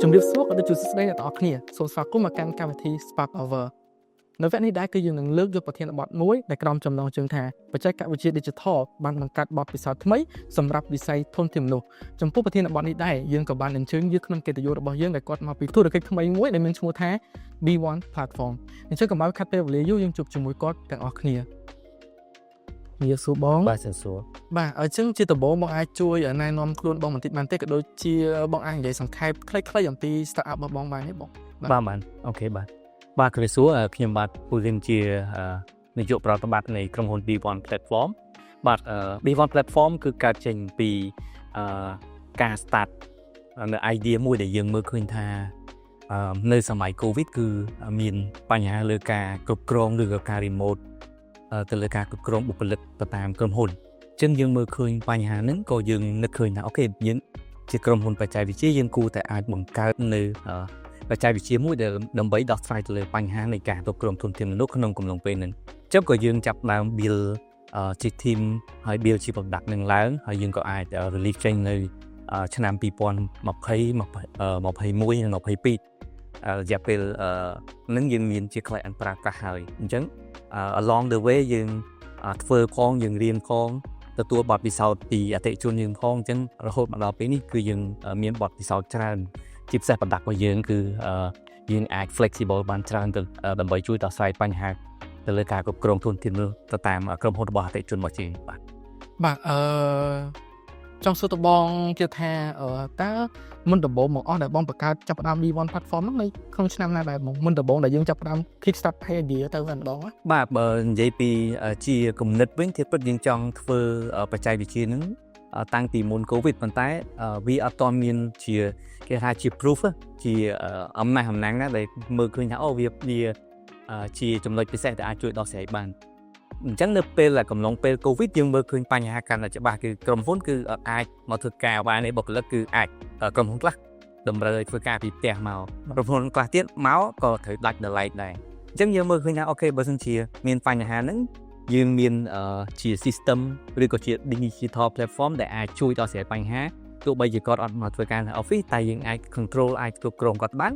ជំរាបសួរក៏ដូចជាសួស្តីអ្នកទាំងអស់គ្នា។សូមស្វាគមន៍មកកាន់កម្មវិធី Spark Hour។ នៅវគ្គនេះដែរគឺយើងនឹងលើកយកប្រធានបទមួយដែលក្រោមចំណងជើងថាបច្ចេកវិទ្យា Digital បានបង្កើតបទពិសោធន៍ថ្មីសម្រាប់វិស័យធនធានមនុស្សចំពោះប្រធានបទនេះដែរយើងក៏បានអញ្ជើញយើងក្នុងកិត្តិយសរបស់យើងដែលគាត់មកពីធុរកិច្ចថ្មីមួយដែលមានឈ្មោះថា B1 Platform។ អញ្ចឹងកុំឲ្យខាត់ពេលវេលាយូរយើងជួបជាមួយគាត់ទាំងអស់គ្នាជំរាបសួរបង។ បាទសួរ។ បាទអញ្ចឹងជាដំបូងបងអាចជួយណែនាំខ្លួនបងបន្តិចបានទេក៏ដូចជាបងអាចនិយាយសង្ខេបខ្លីៗអំពី start up របស់បងបានទេបង? បាទបាទ OK បាទបាទជំរាបសួរខ្ញុំបាទពូលីនជានាយកប្រតិបត្តិនៃក្រុមហ៊ុន B1 Platform។ បាទ B1 Platform គឺកើតចេញពីការ start នៅ idea មួយដែលយើងមើលឃើញថានៅសម័យ COVID គឺមានបញ្ហាលើការគ្រប់គ្រងឬក៏ការ remote ទៅលើការគ្រប់គ្រងបុគ្គលិកទៅតាមក្រុមហ៊ុនអញ្ចឹងយើងមើលឃើញបញ្ហាហ្នឹងក៏យើងនឹកឃើញថា OK យើងជាក្រុមហ៊ុនបច្ចេកវិទ្យាយើងគួរតែអាចបង្កើតនៅបច្ចេកវិទ្យាមួយដែលដើម្បីដោះស្រាយទៅលើបញ្ហានៃការគ្រប់គ្រងធនធានមនុស្សក្នុងកំឡុងពេលហ្នឹងអញ្ចឹងក៏យើងចាប់ដើម build ជា team ហើយ build ជា product នឹងឡើងហើយយើងក៏អាច release ចេញនៅឆ្នាំ2020 21និង22រយៈពេលហ្នឹងយើងមានជា client ប្រើប្រាស់ហើយអញ្ចឹង along the way យើងធ្វើផងយើងរៀនផងទទួលបទពិសោធន៍ពីអតិថិជនយើងផងអញ្ចឹងរហូតមកដល់ពេលនេះគឺយើងមានបទពិសោធន៍ច្រើនជាពិសេស product របស់យើងគឺយើងអាច flexible បានច្រើនទៅដើម្បីជួយដោះស្រាយបញ្ហាទៅលើការគ្រប់គ្រងធនធានមនុស្សទៅតាមក្រុមហ៊ុនរបស់អតិថិជនរបស់យើងបាទ។ បាទអឺចង់សួរតបងទៀតថាតើមុនដំបូងមកអស់ដែលបងបង្កើតចាប់ផ្ដើម B1 platform ហ្នឹងនៅក្នុងឆ្នាំណាដែរបងមុនដំបូងដែលយើងចាប់ផ្ដើម kick start idea ទៅតែម្ដង? បាទបើនិយាយពីជាគំនិតវិញធៀបពិតយើងចង់ធ្វើបច្ចេកវិទ្យាហ្នឹងតាំងពីមុន COVID ប៉ុន្តែវាអត់ទាន់មានជាគេថាជា proof ជាអំណះអំណាងណាដែលមើលឃើញថាអូវាវាជាចំណុចពិសេសដែលអាចជួយដោះស្រាយបានអញ្ចឹងនៅពេលដែលកំឡុងពេល COVID យើងមើលឃើញបញ្ហាកាន់តែច្បាស់គឺក្រុមហ៊ុនគឺអត់អាចមកធ្វើការបានទេបុគ្គលិកគឺអាចក្រុមហ៊ុនខ្លះតម្រូវឲ្យធ្វើការពីផ្ទះមកក្រុមហ៊ុនខ្លះទៀតមកក៏ត្រូវដាច់ដោយឡែកដែរអញ្ចឹងយើងមើលឃើញថា OK បើសិនជាមានបញ្ហាហ្នឹងយើងមានជា system ឬក៏ជា digital platform ដែលអាចជួយដោះស្រាយបញ្ហាទោះបីជាគាត់អត់មកធ្វើការនៅ office តែយើងអាច control អាចគ្រប់គ្រងគាត់បាន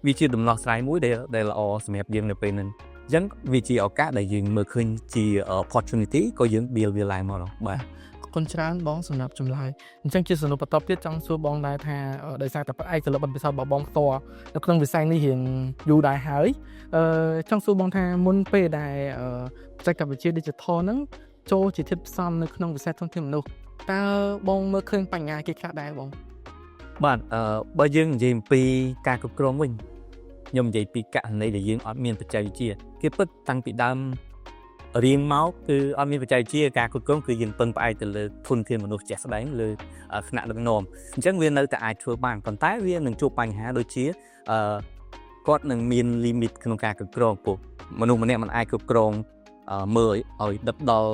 វាជាដំណោះស្រាយមួយដែលល្អសម្រាប់យើងនៅពេលហ្នឹងអញ្ចឹងវាជាឱកាសដែលយើងមើលឃើញជា opportunity ក៏យើង build វាឡើងមកបាទ។ អរគុណច្រើនបងសម្រាប់ចម្លើយអញ្ចឹងជាសំណួរបន្តទៀតចង់សួរបងដែរថាដោយសារតែផ្អែកទៅលើបទពិសោធន៍របស់បងផ្ទាល់នៅក្នុងវិស័យនេះរៀងយូរដែរហើយអឺចង់សួរបងថាមុនពេលដែលបច្ចេកវិទ្យា digital ហ្នឹងចូលជាធាតុផ្សំនៅក្នុងវិស័យធនធានមនុស្សតើបងមើលឃើញបញ្ហាគេខ្លះដែរបង? បាទអឺបើយើងនិយាយអំពីការគ្រប់គ្រងវិញខ្ញុំនិយាយពីករណីដែលយើងអត់មានបច្ចេកវិទ្យាគេពិតតាំងពីដើមរៀងមកគឺអត់មានបច្ចេកវិទ្យាការគ្រប់គ្រងគឺយើងពឹងផ្អែកទៅលើធនធានមនុស្សជាក់ស្ដែងលើថ្នាក់ដឹកនាំអញ្ចឹងវានៅតែអាចធ្វើបានប៉ុន្តែវានឹងជួបបញ្ហាដូចជាអឺគាត់នឹងមាន limit ក្នុងការគ្រប់គ្រងព្រោះមនុស្សម្នាក់មិនអាចគ្រប់គ្រងមើលឲ្យដឹកដល់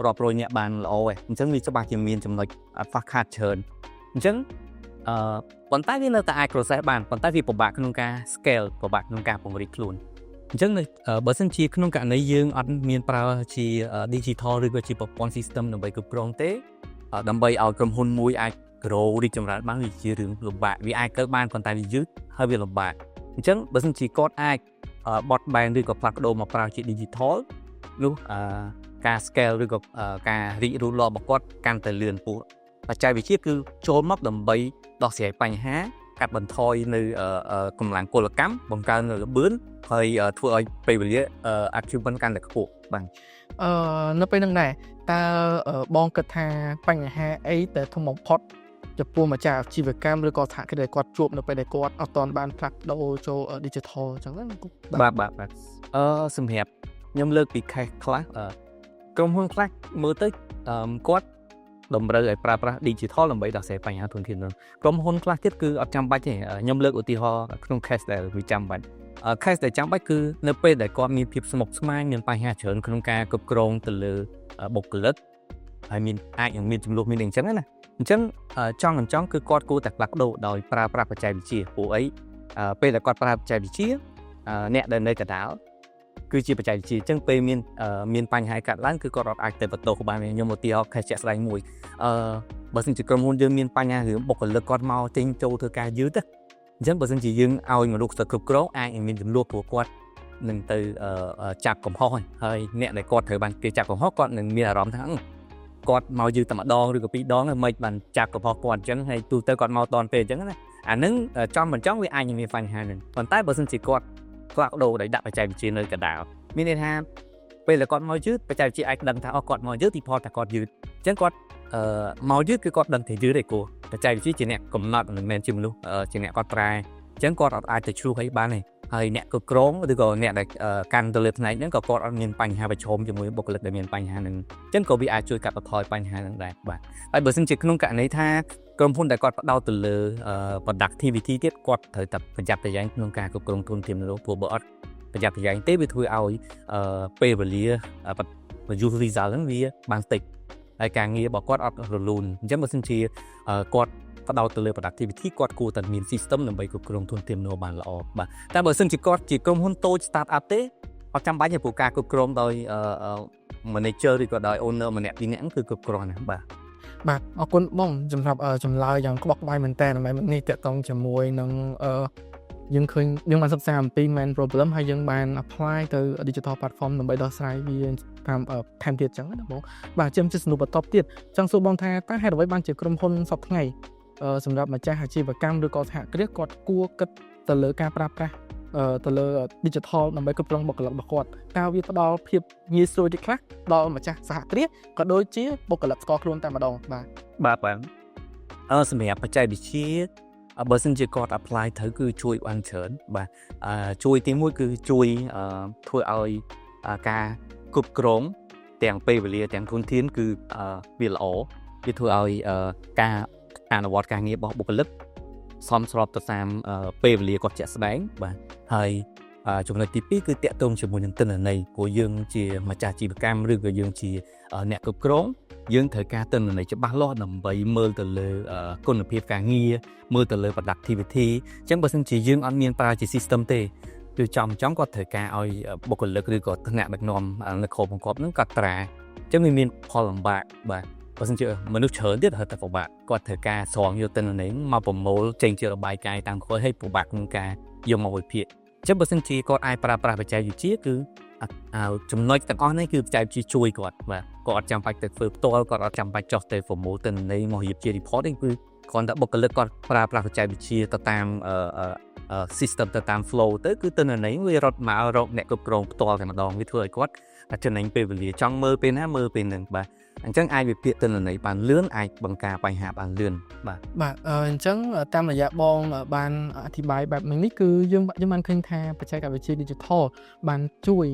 រាប់រយនាក់បានល្អឯងអញ្ចឹងវាច្បាស់ជាមានចំណុចខ្វះខាតច្រើនអញ្ចឹងអឺប៉ុន្តែវានៅតែអាច process បានប៉ុន្តែវាពិបាកក្នុងការ scale ពិបាកក្នុងការពង្រីកខ្លួនអញ្ចឹងនៅបើសិនជាក្នុងករណីយើងអត់មានប្រើជា digital ឬក៏ជាប្រព័ន្ធ system ដើម្បីគ្រប់គ្រងទេដើម្បីឲ្យក្រុមហ៊ុនមួយអាច grow រីកចម្រើនបានវាជារឿងលំបាកវាអាចកើតបានប៉ុន្តែវាយឺតហើយវាលំបាកអញ្ចឹងបើសិនជាគាត់អាចបត់បែនឬក៏ផ្លាស់ប្ដូរមកប្រើជា digital នោះការ scale ឬក៏ការរីករូតលាស់របស់គាត់កាន់តែលឿនព្រោះបច្ចេកវិទ្យាគឺចូលមកដើម្បីដោះស្រាយបញ្ហាកាត់បន្ថយនៅកម្លាំងពលកម្មបង្កើននៅល្បឿនហើយធ្វើឲ្យពេលវេលា achievement កាន់តែខ្ពស់បាទ។ នៅពេលហ្នឹងដែរតើបងគិតថាបញ្ហាអីដែលធំបំផុតចំពោះម្ចាស់អាជីវកម្មឬក៏សហគ្រាសដែលគាត់ជួបនៅពេលដែលគាត់អត់ទាន់បានផ្លាស់ប្ដូរចូល digital អញ្ចឹងណា? បាទបាទបាទអឺសម្រាប់ខ្ញុំលើកពី case ខ្លះក្រុមហ៊ុនខ្លះមើលទៅគាត់តម្រូវឲ្យប្រើប្រាស់ digital ដើម្បីដោះស្រាយបញ្ហាធនធានមនុស្សក្រុមហ៊ុនខ្លះទៀតគឺអត់ចាំបាច់ទេខ្ញុំលើកឧទាហរណ៍ក្នុង case ដែលវាចាំបាច់ case ដែលចាំបាច់គឺនៅពេលដែលគាត់មានភាពស្មុគស្មាញមានបញ្ហាច្រើនក្នុងការគ្រប់គ្រងទៅលើបុគ្គលិកហើយមានអាចនឹងមានចំនួនមានអីចឹងណាអញ្ចឹងចង់មិនចង់គឺគាត់គួរតែផ្លាស់ប្ដូរដោយប្រើប្រាស់បច្ចេកវិទ្យាព្រោះអីពេលដែលគាត់ប្រើបច្ចេកវិទ្យាអ្នកដែលនៅកណ្ដាលគឺជាបច្ចេកវិទ្យាអញ្ចឹងពេលមានបញ្ហាកាត់ឡើងគឺគាត់អត់អាចទៅបន្ទោសបានខ្ញុំឧទាហរណ៍ case ជាក់ស្ដែងមួយបើសិនជាក្រុមហ៊ុនយើងមានបញ្ហារឿងបុគ្គលិកគាត់មកចេញចូលធ្វើការយឺត អញ្ចឹងបើសិនជាយើងឲ្យមនុស្សទៅគ្រប់គ្រងអាចនឹងមានចំនួនព្រោះគាត់នឹងទៅចាប់កំហុសហើយអ្នកដែលគាត់ត្រូវបានគេចាប់កំហុសគាត់នឹងមានអារម្មណ៍ថាគាត់មកយឺតតែម្ដងឬក៏ពីរដងមិនបានចាប់កំហុសគាត់អញ្ចឹងហើយទូទៅគាត់មកតនពេលអញ្ចឹងណាអានឹងចំមិនចំវាអាចនឹងមានបញ្ហានឹងប៉ុន្តែបើសិនជាគាត់ផ្លាស់ប្ដូរដោយដាក់បច្ចេកវិទ្យានៅកណ្ដាលមានន័យថាពេលដែលគាត់មកយឺតបច្ចេកវិទ្យាអាចដឹងថាអូគាត់មកយឺតទីផលថាគាត់យឺតអញ្ចឹងគាត់អឺមកយឺតគឺគាត់ដឹងថាយឺតឯគោះបច្ចេកវិទ្យាជាអ្នកកំណត់មិនមែនជាមនុស្សជាអ្នកគាត់ប្រែអញ្ចឹងគាត់អត់អាចទៅឆ្លោះអីបានទេហើយអ្នកគ្រប់គ្រងឬក៏អ្នកដែលកាន់ទៅលើផ្នែកហ្នឹងក៏គាត់អត់មានបញ្ហាប្រឈមជាមួយបុគ្គលិកដែលមានបញ្ហាហ្នឹងអញ្ចឹងក៏វាអាចជួយកាត់បន្ថយបញ្ហាហ្នឹងដែរបាទហើយបើសិនជាក្នុងករណីថាក្រុមហ៊ុនដែលគាត់ផ្ដោតទៅលើ productivity ទៀតគាត់ត្រូវតែប្រយ័ត្នប្រយែងក្នុងការគ្រប់គ្រងធនធានមនុស្សព្រោះបើអត់ប្រយ័ត្នប្រយែងទេវាធ្វើឲ្យពេលវេលា produce result ហ្នឹងវាបានតិចហើយការងាររបស់គាត់អត់រលូនអញ្ចឹងបើសិនជាគាត់ផ្ដោតទៅលើ productivity គាត់គួរតែមាន system ដើម្បីគ្រប់គ្រងធនធានមនុស្សបានល្អបាទតែបើសិនជាគាត់ជាក្រុមហ៊ុនតូច start up ទេអត់ចាំបាច់ទេព្រោះការគ្រប់គ្រងដោយ manager ឬក៏ដោយ owner ម្នាក់ពីរនាក់គឺគ្រប់គ្រាន់ណាស់បាទ។ បាទអរគុណបងសម្រាប់ចម្លើយយ៉ាងក្បោះក្បាយមែនតើដើម្បីនេះតាក់ទងជាមួយនឹងអឺយើងឃើញយើងបានសិក្សាអំពី main problem ហើយយើងបាន apply ទៅ digital platform ដើម្បីដោះស្រាយវាតាមថែមទៀតចឹងណាបងបាទជាជាសំណួរបន្តទៀតចង់សួរបងថាតើហេតុអ្វីបានជាក្រុមហ៊ុនសប្តាហ៍ថ្ងៃសម្រាប់ម្ចាស់អាជីវកម្មឬក៏សហគ្រាសគាត់គួរគិតទៅលើការប្រើប្រាស់ទៅលើ digital ដើម្បីគ្រប់គ្រងបុគ្គលិករបស់គាត់តើវាផ្ដល់ភាពងាយស្រួលទីខ្លះដល់ម្ចាស់សហគ្រាសក៏ដូចជាបុគ្គលិកស្គាល់ខ្លួនតែម្ដងបាទ? បាទបាទអឺសម្រាប់បច្ចេកវិទ្យាបើសិនជាគាត់ apply ត្រូវគឺជួយបានច្រើនបាទអឺជួយទីមួយគឺជួយធ្វើឲ្យការគ្រប់គ្រងទាំងពេលវេលាទាំងធនធានគឺវាល្អវាធ្វើឲ្យការអនុវត្តការងាររបស់បុគ្គលិកសមស្របទៅតាមពេលវេលាគាត់ជាក់ស្ដែងបាទហើយចំណុចទី2គឺតាក់ទងជាមួយនឹងទិន្នន័យព្រោះយើងជាម្ចាស់អាជីវកម្មឬក៏យើងជាអ្នកគ្រប់គ្រងយើងត្រូវការទិន្នន័យច្បាស់លាស់ដើម្បីមើលទៅលើគុណភាពការងារមើលទៅលើ productivity អញ្ចឹងបើសិនជាយើងអត់មានប្រើជា system ទេគឺចំចំគាត់ត្រូវការឲ្យបុគ្គលិកឬក៏ថ្នាក់ដឹកនាំនៅក្រោមបង្គាប់ហ្នឹងគាត់ត្រាអញ្ចឹងវាមានផលលំបាកបាទបើសិនជាមនុស្សច្រើនទៀតរត់តែពិបាកគាត់ត្រូវការស្រង់យកទិន្នន័យមកប្រមូលចេញជារបាយការណ៍តាមក្រោយឲ្យពិបាកក្នុងការយកមកវិភាគអញ្ចឹងបើសិនជាគាត់អាចប្រើប្រាស់បច្ចេកវិទ្យាគឺចំណុចទាំងអស់នេះគឺបច្ចេកវិទ្យាជួយគាត់បាទគាត់អត់ចាំបាច់ទៅធ្វើផ្ទាល់គាត់អត់ចាំបាច់ចុះទៅប្រមូលទិន្នន័យមករៀបជា report ទេគឺគ្រាន់តែបុគ្គលិកគាត់ប្រើប្រាស់បច្ចេកវិទ្យាទៅតាម system ទៅតាម flow ទៅគឺទិន្នន័យវារត់មករកអ្នកគ្រប់គ្រងផ្ទាល់តែម្ដងវាធ្វើឲ្យគាត់ចំណេញពេលវេលាចង់មើលពេលណាមើលពេលហ្នឹងបាទអញ្ចឹងអាចវិភាគទិន្នន័យបានលឿនអាចបង្ការបញ្ហាបានលឿនបាទ។ បាទអញ្ចឹងតាមរយៈបងបានអធិប្បាយបែបនេះគឺយើងបានឃើញថាបច្ចេកវិទ្យា digital បានជួយ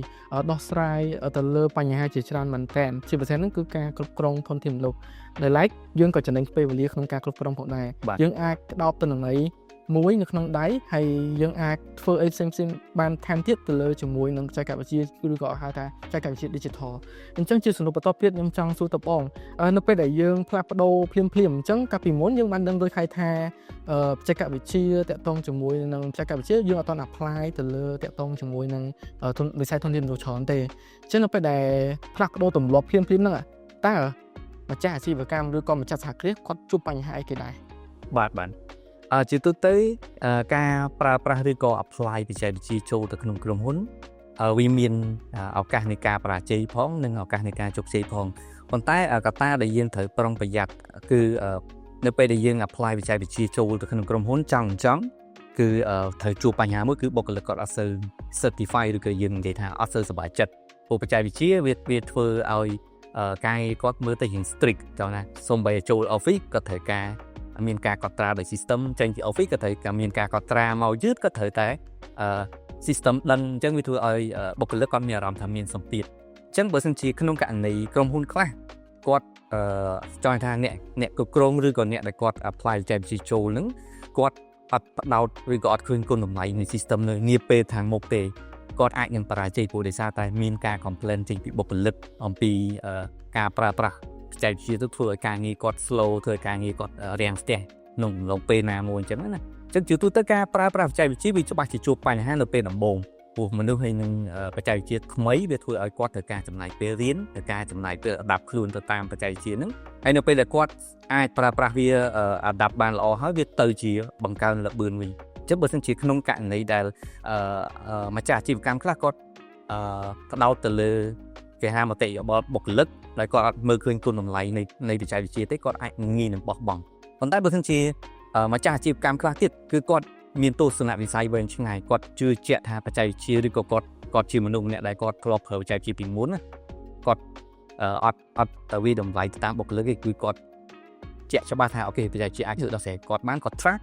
ដោះស្រាយទៅលើបញ្ហាជាច្រើនមែនទែនជាពិសេសហ្នឹងគឺការគ្រប់គ្រងធនធានមនុស្សដោយឡែកយើងក៏ចំណេញពេលវេលាក្នុងការគ្រប់គ្រងផងដែរយើងអាចក្តោបទិន្នន័យមួយនៅក្នុងដៃហើយយើងអាចធ្វើអីផ្សេងៗបានថែមទៀតទៅលើជាមួយនឹងបច្ចេកវិទ្យាឬក៏ហៅថាបច្ចេកវិទ្យា digital អញ្ចឹងជាសំណួរបន្តទៀតខ្ញុំចង់សួរតបងនៅពេលដែលយើងផ្លាស់ប្ដូរភ្លាមភ្លាមអញ្ចឹងកាលពីមុនយើងបានដឹងដូចហើយថាបច្ចេកវិទ្យាតាក់ទងជាមួយនឹងបច្ចេកវិទ្យាយើងអត់ទាន់ apply ទៅលើតាក់ទងជាមួយនឹងវិស័យធនធានមនុស្សច្រើនទេអញ្ចឹងនៅពេលដែលផ្លាស់ប្ដូរទម្លាប់ភ្លាមភ្លាមហ្នឹងតើម្ចាស់អាជីវកម្មឬក៏ម្ចាស់សហគ្រាសគាត់ជួបបញ្ហាអីគេដែរ? បាទបាទអឺជាទូទៅការប្រើប្រាស់ឬក៏ apply បច្ចេកវិទ្យាចូលទៅក្នុងក្រុមហ៊ុនវាមានឱកាសនៃការបរាជ័យផងនិងឱកាសនៃការជោគជ័យផងប៉ុន្តែកត្តាដែលយើងត្រូវប្រុងប្រយ័ត្នគឺនៅពេលដែលយើង apply បច្ចេកវិទ្យាចូលទៅក្នុងក្រុមហ៊ុនចង់ចង់គឺត្រូវជួបបញ្ហាមួយគឺបុគ្គលិកគាត់អត់សូវ certify ឬក៏យើងនិយាយថាអត់សូវសប្បាយចិត្តព្រោះបច្ចេកវិទ្យាវាធ្វើឲ្យការងារគាត់មើលទៅរៀង strict ចង់ណាសូម្បីចូល office ក៏ត្រូវការមានការកត់ត្រាដោយ system ចេញពី office ក៏ត្រូវការមានការកត់ត្រាមកយឺតក៏ត្រូវតែ system ដឹងអញ្ចឹងវាធ្វើឲ្យបុគ្គលិកគាត់មានអារម្មណ៍ថាមានសម្ពាធអញ្ចឹងបើសិនជាក្នុងករណីក្រុមហ៊ុនខ្លះគាត់អឺចង់ថាអ្នកអ្នកគ្រប់គ្រងឬក៏អ្នកដែលគាត់ apply បច្ចេកវិទ្យាចូលហ្នឹងគាត់អត់ផ្ដោតឬក៏អត់ឃើញគុណតម្លៃនៃ system នៅនាពេលខាងមុខទេគាត់អាចនឹងបរាជ័យព្រោះដោយសារតែមានការ complain ចេញពីបុគ្គលិកអំពីការប្រើប្រាស់បច្ចេកវិទ្យាទៅធ្វើឲ្យការងារគាត់ slow ធ្វើឲ្យការងារគាត់រាំងស្ទះក្នុងអំឡុងពេលណាមួយអញ្ចឹងណាអញ្ចឹងជាទូទៅការប្រើប្រាស់បច្ចេកវិទ្យាវាច្បាស់ជាជួបបញ្ហានៅពេលដំបូងព្រោះមនុស្សហើយនឹងបច្ចេកវិទ្យាថ្មីវាធ្វើឲ្យគាត់ត្រូវការចំណាយពេលរៀនត្រូវការចំណាយពេល adapt ខ្លួនទៅតាមបច្ចេកវិទ្យាហ្នឹងហើយនៅពេលដែលគាត់អាចប្រើប្រាស់វា adapt បានល្អហើយវាទៅជាបង្កើនល្បឿនវិញ។ អញ្ចឹងបើសិនជាក្នុងករណីដែលអឺម្ចាស់អាជីវកម្មខ្លះគាត់អឺផ្ដោតទៅលើគេហៅមតិយោបល់បុគ្គលិកដែលគាត់អត់មើលឃើញគុណតម្លៃនៃបច្ចេកវិទ្យាទេគាត់អាចងាយនឹងបោះបង់ប៉ុន្តែបើសិនជាម្ចាស់អាជីវកម្មខ្លះទៀតគឺគាត់មានទស្សនវិស័យវែងឆ្ងាយគាត់ជឿជាក់ថាបច្ចេកវិទ្យាឬក៏គាត់ជាមនុស្សម្នាក់ដែលគាត់ធ្លាប់ប្រើបច្ចេកវិទ្យាពីមុនណាគាត់អត់ទៅវាតម្លៃតាមបុគ្គលិកទេគឺគាត់ជាក់ច្បាស់ថា OK បច្ចេកវិទ្យាអាចធ្វើដោះស្រាយគាត់បានគាត់ trust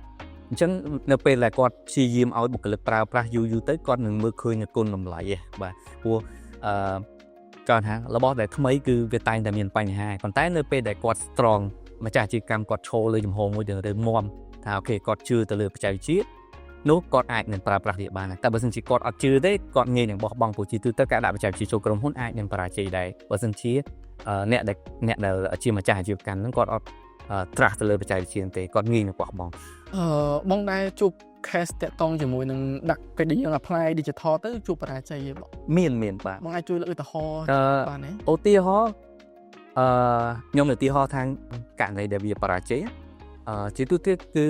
អញ្ចឹងនៅពេលដែលគាត់ព្យាយាមឲ្យបុគ្គលិកប្រើប្រាស់យូរយូរទៅគាត់នឹងមើលឃើញនូវគុណតម្លៃបាទព្រោះអឺគាត់ថារបស់ដែលថ្មីគឺវាតែងតែមានបញ្ហាប៉ុន្តែនៅពេលដែលគាត់ strong ម្ចាស់អាជីវកម្មគាត់ឈរលើជំហរមួយទៅរឹងមាំថា OK គាត់ជឿទៅលើបច្ចេកវិទ្យានោះគាត់អាចនឹងប្រើប្រាស់វាបានតែបើសិនជាគាត់អត់ជឿទេគាត់ងាយនឹងបោះបង់ព្រោះជាទូទៅការដាក់បច្ចេកវិទ្យាចូលក្រុមហ៊ុនអាចនឹងបរាជ័យដែរបើសិនជាអ្នកដែលជាម្ចាស់អាជីវកម្មហ្នឹងគាត់អត់ trust ទៅលើបច្ចេកវិទ្យាទេគាត់ងាយនឹងបោះបង់ អឺបងដែរជួប case តាក់ទងជាមួយនឹងដាក់ពេលដែលយើង apply digital ទៅជួបបរាជ័យទេបង មានមានបាទ បងអាចជួយលើកឧទាហរណ៍បានទេ ឧទាហរណ៍អឺខ្ញុំឧទាហរណ៍ថាករណីដែលវាបរាជ័យអឺជាទូទៅគឺ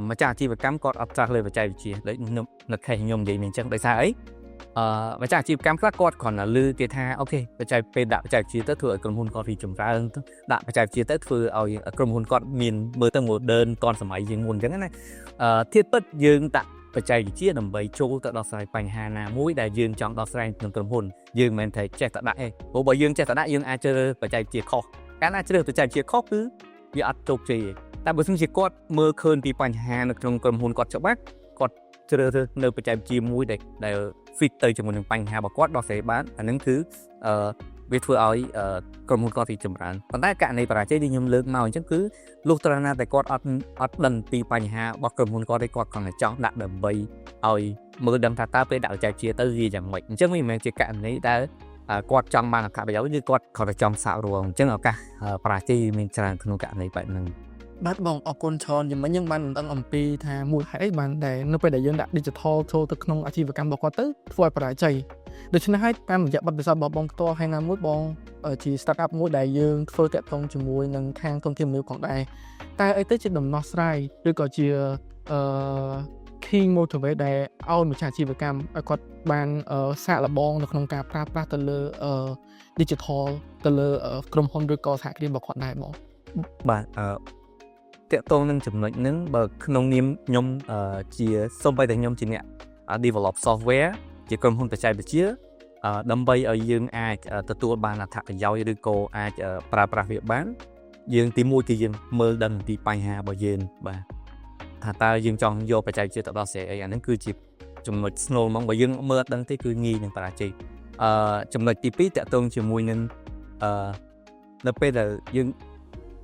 ម្ចាស់អាជីវកម្មគាត់អត់ trust លើបច្ចេកវិទ្យាដូចខ្ញុំនៅ case ខ្ញុំនិយាយនេះអញ្ចឹងដោយសារអីអឺម្ចាស់អាជីវកម្មខ្លះគាត់គ្រាន់តែឮគេថា OK បច្ចេកពេលដាក់បច្ចេកវិទ្យាទៅធ្វើឲ្យក្រុមហ៊ុនគាត់រីកចម្រើនដាក់បច្ចេកវិទ្យាទៅធ្វើឲ្យក្រុមហ៊ុនគាត់មានមើលទៅ modern ទាន់សម័យជាងមុនអញ្ចឹងណាអឺធៀបពិតយើងដាក់បច្ចេកវិទ្យាដើម្បីចូលទៅដោះស្រាយបញ្ហាណាមួយដែលយើងចង់ដោះស្រាយក្នុងក្រុមហ៊ុនយើងមិនមែនតែចេះតែដាក់ទេព្រោះបើយើងចេះតែដាក់យើងអាចជ្រើសបច្ចេកវិទ្យាខុសកាលណាជ្រើសបច្ចេកវិទ្យាខុសគឺវាអត់ជោគជ័យទេតែបើសិនជាគាត់មើលឃើញពីបញ្ហានៅក្នុងក្រុមហ៊ុនគាត់ច្បាស់គាត់ជ្រើសរើសនៅបច្ចេកវិទ្យាមួយដែល fit ទៅជាមួយនឹងបញ្ហារបស់គាត់ដោះស្រាយបានអានឹងគឺអឺវាធ្វើឲ្យក្រុមហ៊ុនគាត់រីកចម្រើនប៉ុន្តែករណីបរាជ័យដែលខ្ញុំលើកមកអញ្ចឹងគឺលុះត្រាណាតែគាត់អត់ដឹងពីបញ្ហារបស់ក្រុមហ៊ុនគាត់ទេគាត់គ្រាន់តែចង់ដាក់ដើម្បីឲ្យមើលដឹងថាតើពេលដាក់បច្ចេកវិទ្យាទៅវាយ៉ាងម៉េចអញ្ចឹងវាមិនមែនជាករណីដែលគាត់ចង់បានអត្ថប្រយោជន៍ឬគាត់គ្រាន់តែចង់សាករងអញ្ចឹងឱកាសបរាជ័យមានច្រើនក្នុងករណីបែបហ្នឹង បាទបងអរគុណច្រើនយ៉ាងមិញយើងបានដឹងអំពីថាមូលហេតុអីបានដែលនៅពេលដែលយើងដាក់ digital ចូលទៅក្នុងអាជីវកម្មរបស់គាត់ទៅធ្វើឲ្យបរាជ័យដូច្នេះហើយតាមរយៈបទពិសោធន៍របស់បងផ្ទាល់ហើយណាមួយបងជា start up មួយដែលយើងធ្វើតាក់ទងជាមួយនឹងខាងធនធានមនុស្សផងដែរតែអីទៅជាដំណោះស្រាយឬក៏ជាអឺ key motivate ដែលឲ្យម្ចាស់អាជីវកម្មឲ្យគាត់បានសាកល្បងនៅក្នុងការប្រើប្រាស់ទៅលើ digital ទៅលើក្រុមហ៊ុនឬក៏សហគ្រាសរបស់គាត់ដែរបង បាទអឺតាក់ទងនឹងចំណុចហ្នឹងបើក្នុងនាមខ្ញុំជាសូម្បីតែខ្ញុំជាអ្នក develop software ជាក្រុមហ៊ុនបច្ចេកវិទ្យាដើម្បីឲ្យយើងអាចទទួលបានអត្ថប្រយោជន៍ឬក៏អាចប្រើប្រាស់វាបានយើងទីមួយគឺយើងមើលដឹងពីបញ្ហារបស់យើងបាទថាតើយើងចង់យកបច្ចេកវិទ្យាទៅដោះស្រាយអីអាហ្នឹងគឺជាចំណុចស្នូលហ្មងបើយើងមើលអត់ដឹងទេគឺងាយនឹងបរាជ័យអឺចំណុចទី2តាក់ទងជាមួយនឹងអឺនៅពេលដែល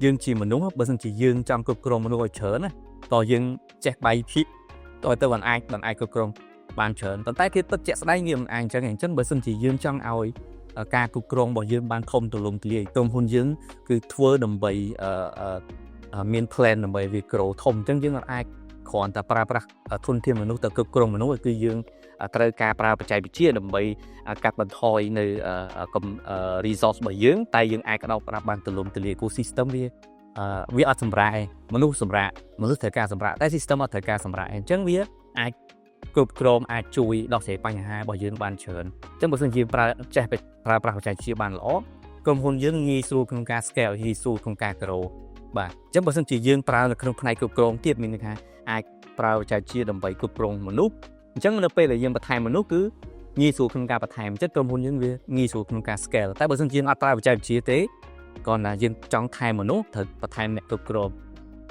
យើងជាមនុស្សបើសិនជាយើងចង់គ្រប់គ្រងមនុស្សឲ្យច្រើនណាតោះយើងចេះបែកភាគតើទៅបានអាចគ្រប់គ្រងបានច្រើនប៉ុន្តែគេពិតជាក់ស្ដែងវាមិនអាចអញ្ចឹងអញ្ចឹងបើសិនជាយើងចង់ឲ្យការគ្រប់គ្រងរបស់យើងបានធំទូលំទូលាយក្រុមហ៊ុនយើងគឺធ្វើដើម្បីមាន plan ដើម្បីវា grow ធំអញ្ចឹងយើងអាចគ្រាន់តែប្រើប្រាស់ធនធានមនុស្សទៅគ្រប់គ្រងមនុស្សគឺយើងត្រូវការប្រើបច្ចេកវិទ្យាដើម្បីកាត់បន្ថយនៅ resource របស់យើងតែយើងអាចក្តោបក្តាប់បានទូលំទូលាយព្រោះ system វាអត់សម្រាកឯងមនុស្សសម្រាកមនុស្សត្រូវការសម្រាកតែ system អត់ត្រូវការសម្រាកឯងអញ្ចឹងវាអាចគ្រប់គ្រងអាចជួយដោះស្រាយបញ្ហារបស់យើងបានច្រើនអញ្ចឹងបើសិនជាប្រើចេះប្រើប្រាស់បច្ចេកវិទ្យាបានល្អក្រុមហ៊ុនយើងងាយស្រួលក្នុងការ scale ងាយស្រួលក្នុងការ grow បាទអញ្ចឹងបើសិនជាយើងប្រើនៅក្នុងផ្នែកគ្រប់គ្រងទៀតមានន័យថាអាចប្រើបច្ចេកវិទ្យាដើម្បីគ្រប់គ្រងមនុស្សអញ្ចឹងនៅពេលដែលយើងបន្ថែមមនុស្សគឺងាយស្រួលក្នុងការបន្ថែមចិត្តក្រុមហ៊ុនយើងវាងាយស្រួលក្នុងការ scale តែបើសិនជាយើងអត់ប្រើបច្ចេកវិទ្យាទេគ្រាន់តែយើងចង់ថែមមនុស្សត្រូវបន្ថែមអ្នកគ្រប់គ្រង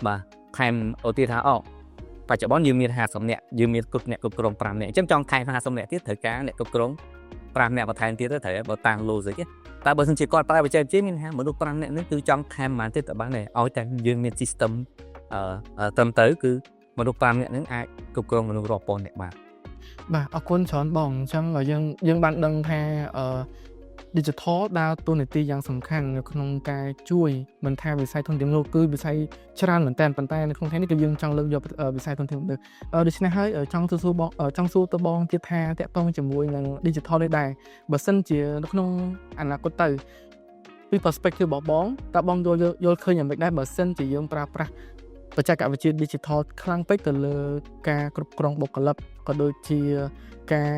បាទថែមឧទាហរណ៍ថាអូបច្ចុប្បន្នយើងមាន50នាក់យើងមានគ្រប់អ្នកគ្រប់គ្រង5នាក់អញ្ចឹងចង់ថែម50នាក់ទៀតត្រូវការអ្នកគ្រប់គ្រង5នាក់បន្ថែមទៀតទៅត្រូវបើតាម logic តែបើសិនជាគាត់ប្រើបច្ចេកវិទ្យាមានថាមនុស្ស5នាក់នេះគឺចង់ថែមប៉ុន្មានទៀតទៅបានដែរឲ្យតែយើងមាន system អឺត្រឹមត្រូវគឺមនុស្ស5នាក់ហ្នឹងអាចគ្រប់គ្រងមនុស្សរាប់ពាន់នាក់បាន បាទអរគុណច្រើនបងអញ្ចឹងយើងបានដឹងថាអឺ digital ដើរតួនាទីយ៉ាងសំខាន់នៅក្នុងការជួយមិនថាវិស័យធនធានមនុស្សគឺវិស័យច្រើនមែនតើប៉ុន្តែនៅក្នុងថ្ងៃនេះគឺយើងចង់លើកយកវិស័យធនធានមនុស្សដូច្នេះហើយចង់សួរបងចង់សួរទៅបងទៀតថាតាក់ទងជាមួយនឹង digital នេះដែរបើសិនជានៅក្នុងអនាគតទៅពី perspective របស់បងតើបងយល់យល់ឃើញយ៉ាងម៉េចដែរបើសិនជាយើងប្រើប្រាស់ បច្ចេកវិទ្យា digital ខ្លាំងពេកទៅលើការគ្រប់គ្រងបុគ្គលិកក៏ដូចជាការ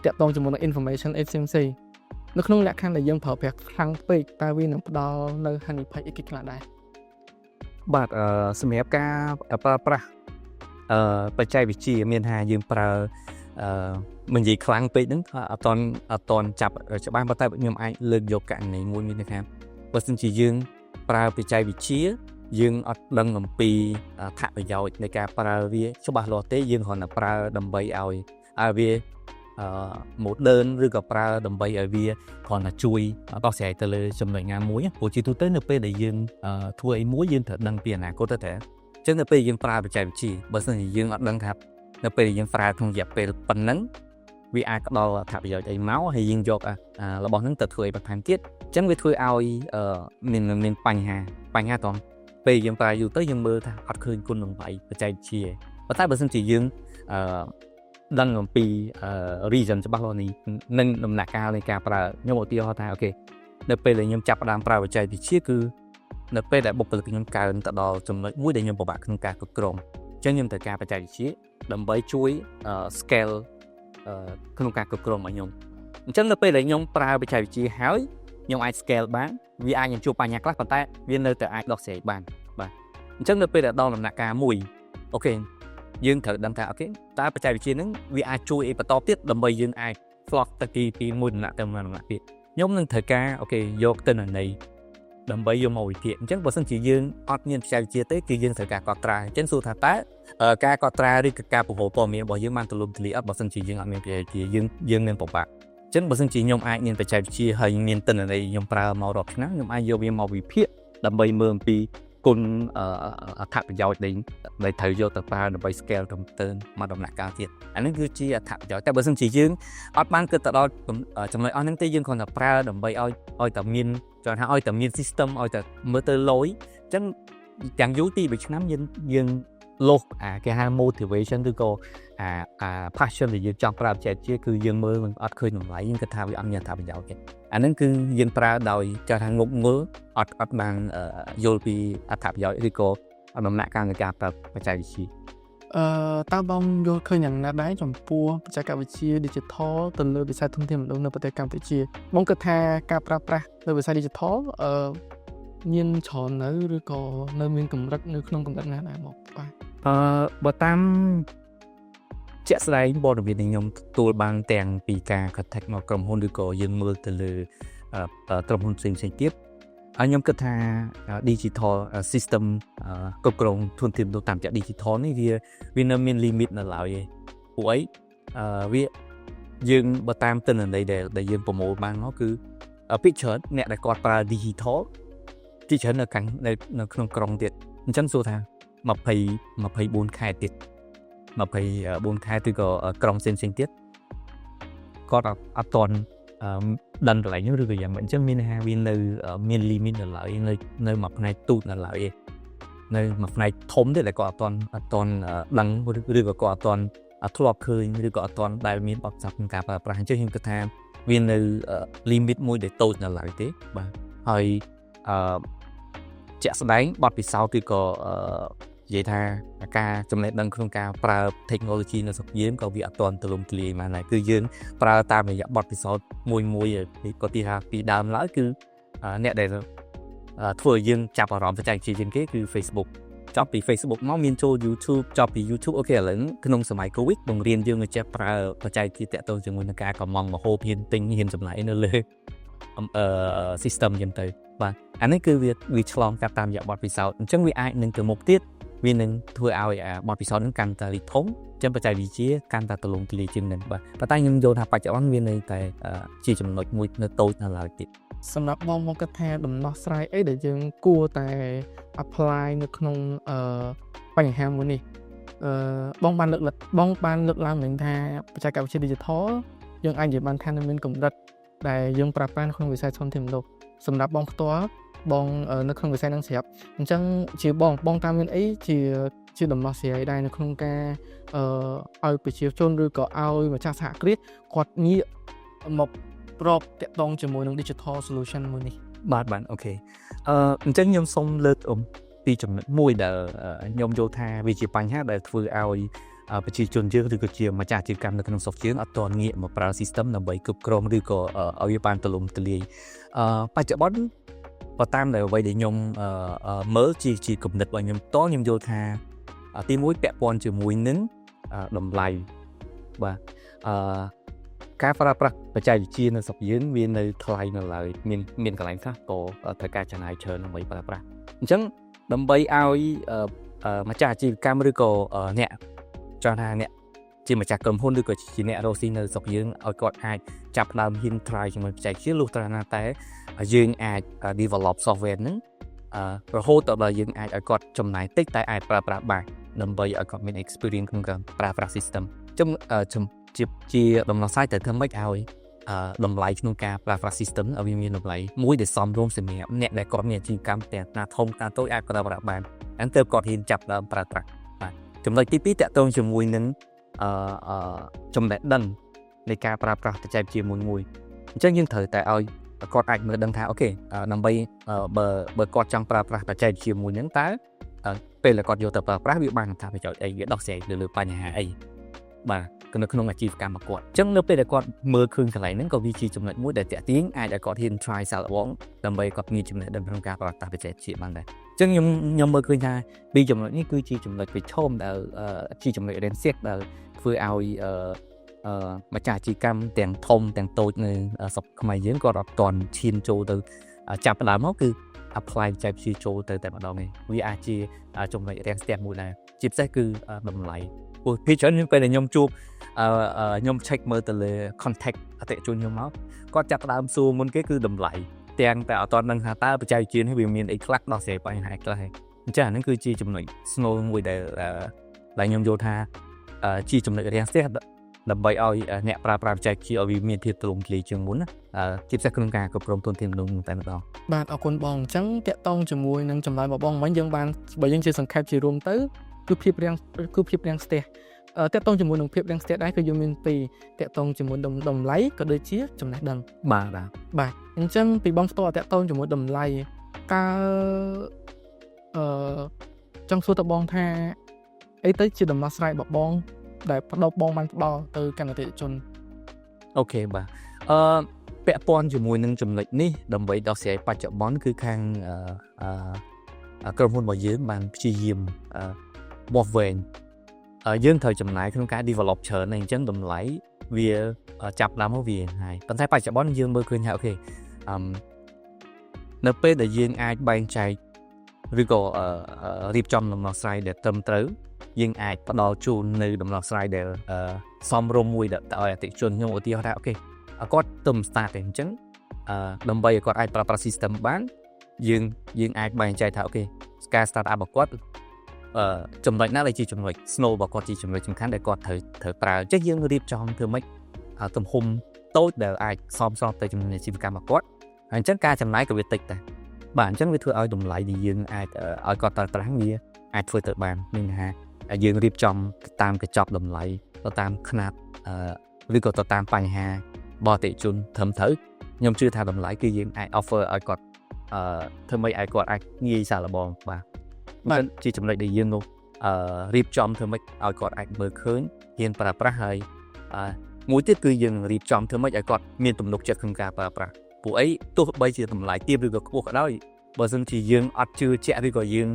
ទាក់ទងជាមួយនឹង information អីផ្សេងៗនៅក្នុងលក្ខខណ្ឌដែលយើងប្រើប្រាស់ខ្លាំងពេកតើវានឹងផ្ដល់នៅហានិភ័យអីគេខ្លះដែរ? បាទសម្រាប់ការប្រើប្រាស់បច្ចេកវិទ្យាមានថាយើងប្រើមិននិយាយខ្លាំងពេកហ្នឹងអត់តន់ចាប់ច្បាស់ប៉ុន្តែខ្ញុំអាចលើកយកករណីមួយមានថាបើសិនជាយើងប្រើបច្ចេកវិទ្យាយើងអត់ដឹងអំពីអត្ថប្រយោជន៍នៃការប្រើវាច្បាស់លាស់ទេយើងគ្រាន់តែប្រើដើម្បីឲ្យវាmodern ឬក៏ប្រើដើម្បីឲ្យវាគ្រាន់តែជួយដោះស្រាយទៅលើចំណុចណាមួយព្រោះជាទូទៅនៅពេលដែលយើងធ្វើអីមួយយើងត្រូវដឹងពីអនាគតទៅតែអញ្ចឹងនៅពេលយើងប្រើបច្ចេកវិទ្យាបើសិនជាយើងអត់ដឹងថានៅពេលដែលយើងប្រើក្នុងរយៈពេលប៉ុណ្ណឹងវាអាចផ្ដល់អត្ថប្រយោជន៍អីមកហើយយើងយករបស់ហ្នឹងទៅធ្វើអីបន្ថែមទៀតអញ្ចឹងវាធ្វើឲ្យមានបញ្ហាបញ្ហាត្រង់ពេលយើងប្រើយូរទៅយើងមើលថាអត់ឃើញគុណតម្លៃបច្ចេកវិទ្យាប៉ុន្តែបើសិនជាយើងដឹងអំពី reason ច្បាស់លាស់នេះនិងដំណាក់កាលនៃការប្រើខ្ញុំឧទាហរណ៍ថា okay នៅពេលដែលខ្ញុំចាប់ផ្ដើមប្រើបច្ចេកវិទ្យាគឺនៅពេលដែលបុគ្គលិកខ្ញុំកើនទៅដល់ចំណុចមួយដែលខ្ញុំពិបាកក្នុងការគ្រប់គ្រងអញ្ចឹងខ្ញុំត្រូវការបច្ចេកវិទ្យាដើម្បីជួយ scale ក្នុងការគ្រប់គ្រងរបស់ខ្ញុំអញ្ចឹងនៅពេលដែលខ្ញុំប្រើបច្ចេកវិទ្យាហើយខ្ញុំអាច scale បានវាអាចនឹងជួបបញ្ហាខ្លះប៉ុន្តែវានៅតែអាចដោះស្រាយបានបាទអញ្ចឹងនៅពេលដែលដល់ដំណាក់កាលមួយ okay យើងត្រូវដឹងថា okay តើបច្ចេកវិទ្យាហ្នឹងវាអាចជួយអីបន្តទៀតដើម្បីយើងអាច flock ទៅពីមួយដំណាក់ទៅមួយដំណាក់ទៀតខ្ញុំនឹងត្រូវការ okay យកទិន្នន័យដើម្បីយកមកវិភាគអញ្ចឹងបើសិនជាយើងអត់មានបច្ចេកវិទ្យាទេគឺយើងត្រូវការកត់ត្រាអញ្ចឹងសួរថាតើការកត់ត្រាឬក៏ការប្រមូលព័ត៌មានរបស់យើងបានទូលំទូលាយអត់បើសិនជាយើងអត់មានបច្ចេកវិទ្យាយើងយើងនឹងពិបាកអញ្ចឹងបើសិនជាខ្ញុំអាចមានបច្ចេកវិទ្យាហើយមានទិន្នន័យខ្ញុំប្រើមករាប់ឆ្នាំខ្ញុំអាចយកវាមកវិភាគដើម្បីមើលអំពីគុណអត្ថប្រយោជន៍ដែលត្រូវយកទៅប្រើដើម្បី scale ទៅមកដំណាក់កាលទៀតអានេះគឺជាអត្ថប្រយោជន៍តែបើសិនជាយើងអត់បានគិតទៅដល់ចំណុចអស់ហ្នឹងទេយើងគ្រាន់តែប្រើដើម្បីឲ្យតែមានចង់ថាឲ្យតែមាន system ឲ្យតែមើលទៅលយអញ្ចឹងទាំងយូរទី1ឆ្នាំយើងយើងលោះអាគេហៅ motivation ឬក៏អា passion ដែលយើងចង់ប្រើបច្ចេកវិទ្យាគឺយើងមើលមិនអត់ឃើញតម្លៃយើងគិតថាវាអត់មានអត្ថប្រយោជន៍ទេអាហ្នឹងគឺយើងប្រើដោយចង់ថាងប់ងល់អត់បានយល់ពីអត្ថប្រយោជន៍ឬក៏ដំណាក់កាលនៃការប្រើបច្ចេកវិទ្យា តើបងយល់ឃើញយ៉ាងណាដែរចំពោះបច្ចេកវិទ្យា digital ទៅលើវិស័យធនធានមនុស្សនៅប្រទេសកម្ពុជាបងគិតថាការប្រើប្រាស់នៅវិស័យ digital មានច្រើននៅឬក៏នៅមានកម្រិតនៅក្នុងកម្រិតណាដែរមកបាទ? បើតាមជាក់ស្ដែងព័ត៌មានដែលខ្ញុំទទួលបានទាំងពីការ contact មកក្រុមហ៊ុនឬក៏យើងមើលទៅលើក្រុមហ៊ុនផ្សេងផ្សេងទៀតហើយខ្ញុំគិតថា digital system គ្រប់គ្រងធនធានមនុស្សតាមរយៈ digital នេះវានៅមាន limit នៅឡើយឯងពួកអីវាយើងបើតាមទិន្នន័យដែលយើងប្រមូលបានមកគឺភាគច្រើនអ្នកដែលគាត់ប្រើ digital ជាច្រើននៅខាងនៅក្នុងក្រុងទៀតអញ្ចឹងសួរថា20 24ខែទៀត24ខែឬក៏ក្រុងផ្សេងផ្សេងទៀតគាត់អត់ទាន់ដឹងកន្លែងនោះឬក៏យ៉ាងម៉េចអញ្ចឹងមានថាវានៅមាន limit នៅឡើយនៅមួយផ្នែកទូចនៅឡើយឯងនៅមួយផ្នែកធំទៀតដែលគាត់អត់ទាន់ដឹងឬក៏គាត់អត់ទាន់ធ្លាប់ឃើញឬក៏អត់ទាន់ដែលមានបទពិសោធន៍ក្នុងការប្រើប្រាស់អញ្ចឹងខ្ញុំគិតថាវានៅ limit មួយដែលតូចនៅឡើយទេបាទហើយជាក់ស្ដែងបទពិសោធន៍ឬក៏និយាយថាការចំណេះដឹងក្នុងការប្រើ technology នៅស្រុកយើងក៏វាអត់ទាន់ទូលំទូលាយមកដែរគឺយើងប្រើតាមរយៈបទពិសោធន៍មួយមួយក៏ទីថាពីដើមឡើយគឺអ្នកដែលធ្វើឲ្យយើងចាប់អារម្មណ៍បច្ចេកវិទ្យាជាងគេគឺ Facebook ចប់ពី Facebook មកមានចូល YouTube ចប់ពី YouTube okay ឥឡូវក្នុងសម័យ Covid បង្រៀនយើងឲ្យចេះប្រើបច្ចេកវិទ្យាតាក់ទងជាមួយនឹងការកម្មង់ម្ហូបហ៊ានទិញហ៊ានចំណាយនៅលើsystem ចឹងទៅបាទអានេះគឺវាឆ្លងកាត់តាមរយៈបទពិសោធន៍អញ្ចឹងវាអាចនឹងទៅមុខទៀតវានឹងធ្វើឲ្យអាបទពិសោធន៍នឹងកាន់តែរីកធំចឹងបច្ចេកវិទ្យាកាន់តែទូលំទូលាយជាងនឹងបាទប៉ុន្តែខ្ញុំយល់ថាបច្ចុប្បន្នវានៅតែជាចំណុចមួយនៅតូចនៅឡើយទៀត សម្រាប់បងមកគិតថាដំណោះស្រាយអីដែលយើងគួរតែ apply នៅក្នុងបញ្ហាមួយនេះបងបានលើកឡើងមិញថាបច្ចេកវិទ្យា digital យើងអាចនិយាយបានថានៅមានកម្រិតដែលយើងប្រើប្រាស់នៅក្នុងវិស័យធនធានមនុស្សសម្រាប់បងផ្ទាល់បងនៅក្នុងវិស័យហ្នឹងស្រាប់អញ្ចឹងជាបងបងតាមមានអីជាដំណោះស្រាយដែរនៅក្នុងការឲ្យប្រជាជនឬក៏ឲ្យម្ចាស់សហគ្រាសគាត់ងាកមករកតាក់ទងជាមួយនឹង digital solution មួយនេះ? បាទបាទ okay អញ្ចឹងខ្ញុំសូមលើកអំពី ពីចំណុចមួយដែលខ្ញុំយល់ថាវាជាបញ្ហាដែលធ្វើឲ្យប្រជាជនយើងឬក៏ជាម្ចាស់អាជីវកម្មនៅក្នុងស្រុកយើងអត់ទាន់ងាកមកប្រើ system ដើម្បីគ្រប់គ្រងឬក៏ឲ្យវាបានទូលំទូលាយបច្ចុប្បន្នបើតាមដែលអ្វីដែលខ្ញុំមើលជាគំនិតរបស់ខ្ញុំផ្ទាល់ខ្ញុំយល់ថាទីមួយពាក់ព័ន្ធជាមួយនឹងតម្លៃបាទការប្រើប្រាស់បច្ចេកវិទ្យានៅស្រុកយើងវានៅថ្លៃនៅឡើយមានកន្លែងខ្លះក៏ត្រូវការចំណាយច្រើនដើម្បីប្រើប្រាស់អញ្ចឹងដើម្បីឲ្យម្ចាស់អាជីវកម្មឬក៏អ្នកចង់ថាអ្នកជាម្ចាស់ក្រុមហ៊ុនឬក៏ជាអ្នករកស៊ីនៅស្រុកយើងឲ្យគាត់អាចចាប់ផ្ដើមហ៊ាន try ជាមួយបច្ចេកវិទ្យាលុះត្រាណាតែយើងអាច develop software ហ្នឹងរហូតដល់យើងអាចឲ្យគាត់ចំណាយតិចតែអាចប្រើប្រាស់បានដើម្បីឲ្យគាត់មាន experience ក្នុងការប្រើប្រាស់ system ចឹងជាដំណោះស្រាយតែធ្វើម៉េចឲ្យតម្លៃក្នុងការប្រើប្រាស់ system ឲ្យវាមានតម្លៃមួយដែលសមរម្យសម្រាប់អ្នកដែលគាត់មានអាជីវកម្មទាំងណាធំណាតូចអាចប្រើប្រាស់បានហ្នឹងទើបគាត់ហ៊ានចាប់ដើមប្រើប្រាស់បាទចំណុចទី2ទាក់ទងជាមួយនឹងអឺចំណេះដឹងនៃការប្រើប្រាស់បច្ចេកវិទ្យាមួយមួយអញ្ចឹងយើងត្រូវតែឲ្យគាត់អាចមើលដឹងថា okay ដើម្បីបើគាត់ចង់ប្រើប្រាស់បច្ចេកវិទ្យាមួយហ្នឹងតើពេលដែលគាត់យកទៅប្រើប្រាស់វាបានអត្ថប្រយោជន៍អីវាដោះស្រាយលើបញ្ហាអីបាទនៅក្នុងអាជីវកម្មរបស់គាត់អញ្ចឹងនៅពេលដែលគាត់មើលឃើញកន្លែងហ្នឹងក៏វាជាចំណុចមួយដែលទាក់ទាញអាចឲ្យគាត់ហ៊ាន try សាកល្បងដើម្បីគាត់មានចំណេះដឹងក្នុងការប្រើប្រាស់បច្ចេកវិទ្យាបានដែរអញ្ចឹងខ្ញុំមើលឃើញថាពីចំណុចនេះគឺជាចំណុចប្រឈមដែលជាចំណុចរាំងស្ទះដែលធ្វើឲ្យអឺម្ចាស់អាជីវកម្មទាំងធំទាំងតូចនៅស្រុកខ្មែរយើងគាត់អត់ទាន់ឈានចូលទៅចាប់ផ្ដើមមកគឺ apply បច្ចេកវិទ្យាចូលទៅតែម្ដងឯងវាអាចជាចំណុចរាំងស្ទះមួយដែរជាពិសេសគឺតម្លៃព្រោះភាគច្រើនពេលដែលខ្ញុំជួបខ្ញុំ check មើលទៅលើ contact អតិថិជនខ្ញុំមកគាត់ចាប់ផ្ដើមសួរមុនគេគឺតម្លៃទាំងតែអត់ទាន់ដឹងថាតើបច្ចេកវិទ្យានេះវាមានអីខ្លះដោះស្រាយបញ្ហាខ្លះហើយអញ្ចឹងអាហ្នឹងគឺជាចំណុចស្នូលមួយដែលខ្ញុំយល់ថាជាចំណុចរាំងស្ទះដើម្បីឲ្យអ្នកប្រើប្រាស់បច្ចេកវិទ្យាឲ្យវាមានភាពទូលំទូលាយជាងមុនណាជាពិសេសក្នុងការគ្រប់គ្រងធនធានមនុស្សតែម្ដង បាទអរគុណបងអញ្ចឹងទាក់ទងជាមួយនឹងចម្លើយរបស់បងមិញយើងបានបើយើងជាសង្ខេបជារួមទៅគឺភាពរាំងស្ទះទាក់ទងជាមួយនឹងភាពរាំងស្ទះដែរគឺយើងមានពីរទាក់ទងជាមួយតម្លៃក៏ដូចជាចំណេះដឹង បាទបាទ បាទអញ្ចឹងពីបងផ្ទាល់ទាក់ទងជាមួយតម្លៃតើអឺចង់សួរតបងថាអីទៅជាដំណោះស្រាយរបស់បងដែលផ្ដោបងបានផ្ដល់ទៅកាន់អតិថិជន Okay បាទពាក់ព័ន្ធជាមួយនឹងចំណុចនេះដើម្បីដោះស្រាយបច្ចុប្បន្នគឺខាងអឺក្រុមហ៊ុនរបស់យើងបានព្យាយាមវាស់វែងយើងត្រូវចំណាយក្នុងការ develop ច្រើនអញ្ចឹងតម្លៃវាចាប់ដើមមកវាហើយប៉ុន្តែបច្ចុប្បន្នយើងមើលឃើញថា okay នៅពេលដែលយើងអាចបែងចែកឬក៏រៀបចំដំណោះស្រាយដែលត្រឹមត្រូវយើងអាចផ្ដល់ជូននៅដំណោះស្រាយដែលសមរម្យមួយទៅឲ្យអតិថិជនខ្ញុំឧទាហរណ៍ថា okay គាត់ទៅ start ទេអញ្ចឹងដើម្បីឲ្យគាត់អាចប្រើប្រាស់ system បានយើងអាចបែងចែកថា okay ការ start up របស់គាត់ចំណុចណាដែលជាចំណុច ស្នូល របស់គាត់ជាចំណុចសំខាន់ដែលគាត់ត្រូវប្រើអញ្ចឹងយើងរៀបចំធ្វើម៉េចទំហំតូចដែលអាចសមស្របទៅជំនាញអាជីវកម្មរបស់គាត់ហើយអញ្ចឹងការចំណាយក៏វាតិចដែរបាទអញ្ចឹងវាធ្វើឲ្យតម្លៃដែលយើងអាចឲ្យគាត់ប្រើប្រាស់វាអាចធ្វើទៅបានមានថាយើងរៀបចំតាមកញ្ចប់តម្លៃទៅតាមខ្នាតឬក៏ទៅតាមបញ្ហាបរិជនត្រឹមត្រូវខ្ញុំជឿថាតម្លៃគឺយើងអាច offer ឲ្យគាត់ធ្វើម៉េចឲ្យគាត់អាចងាយសាកល្បងបាទបាទជាចំណុចដែលយើងនោះរៀបចំធ្វើម៉េចឲ្យគាត់អាចមើលឃើញហ៊ានប្រើប្រាស់ហើយមួយទៀតគឺយើងរៀបចំធ្វើម៉េចឲ្យគាត់មានទំនុកចិត្តក្នុងការប្រើប្រាស់ពួកអីទោះបីជាតម្លៃទាបឬក៏ខ្ពស់ក៏ដោយបើសិនជាយើងអត់ជឿជាក់ឬក៏យើង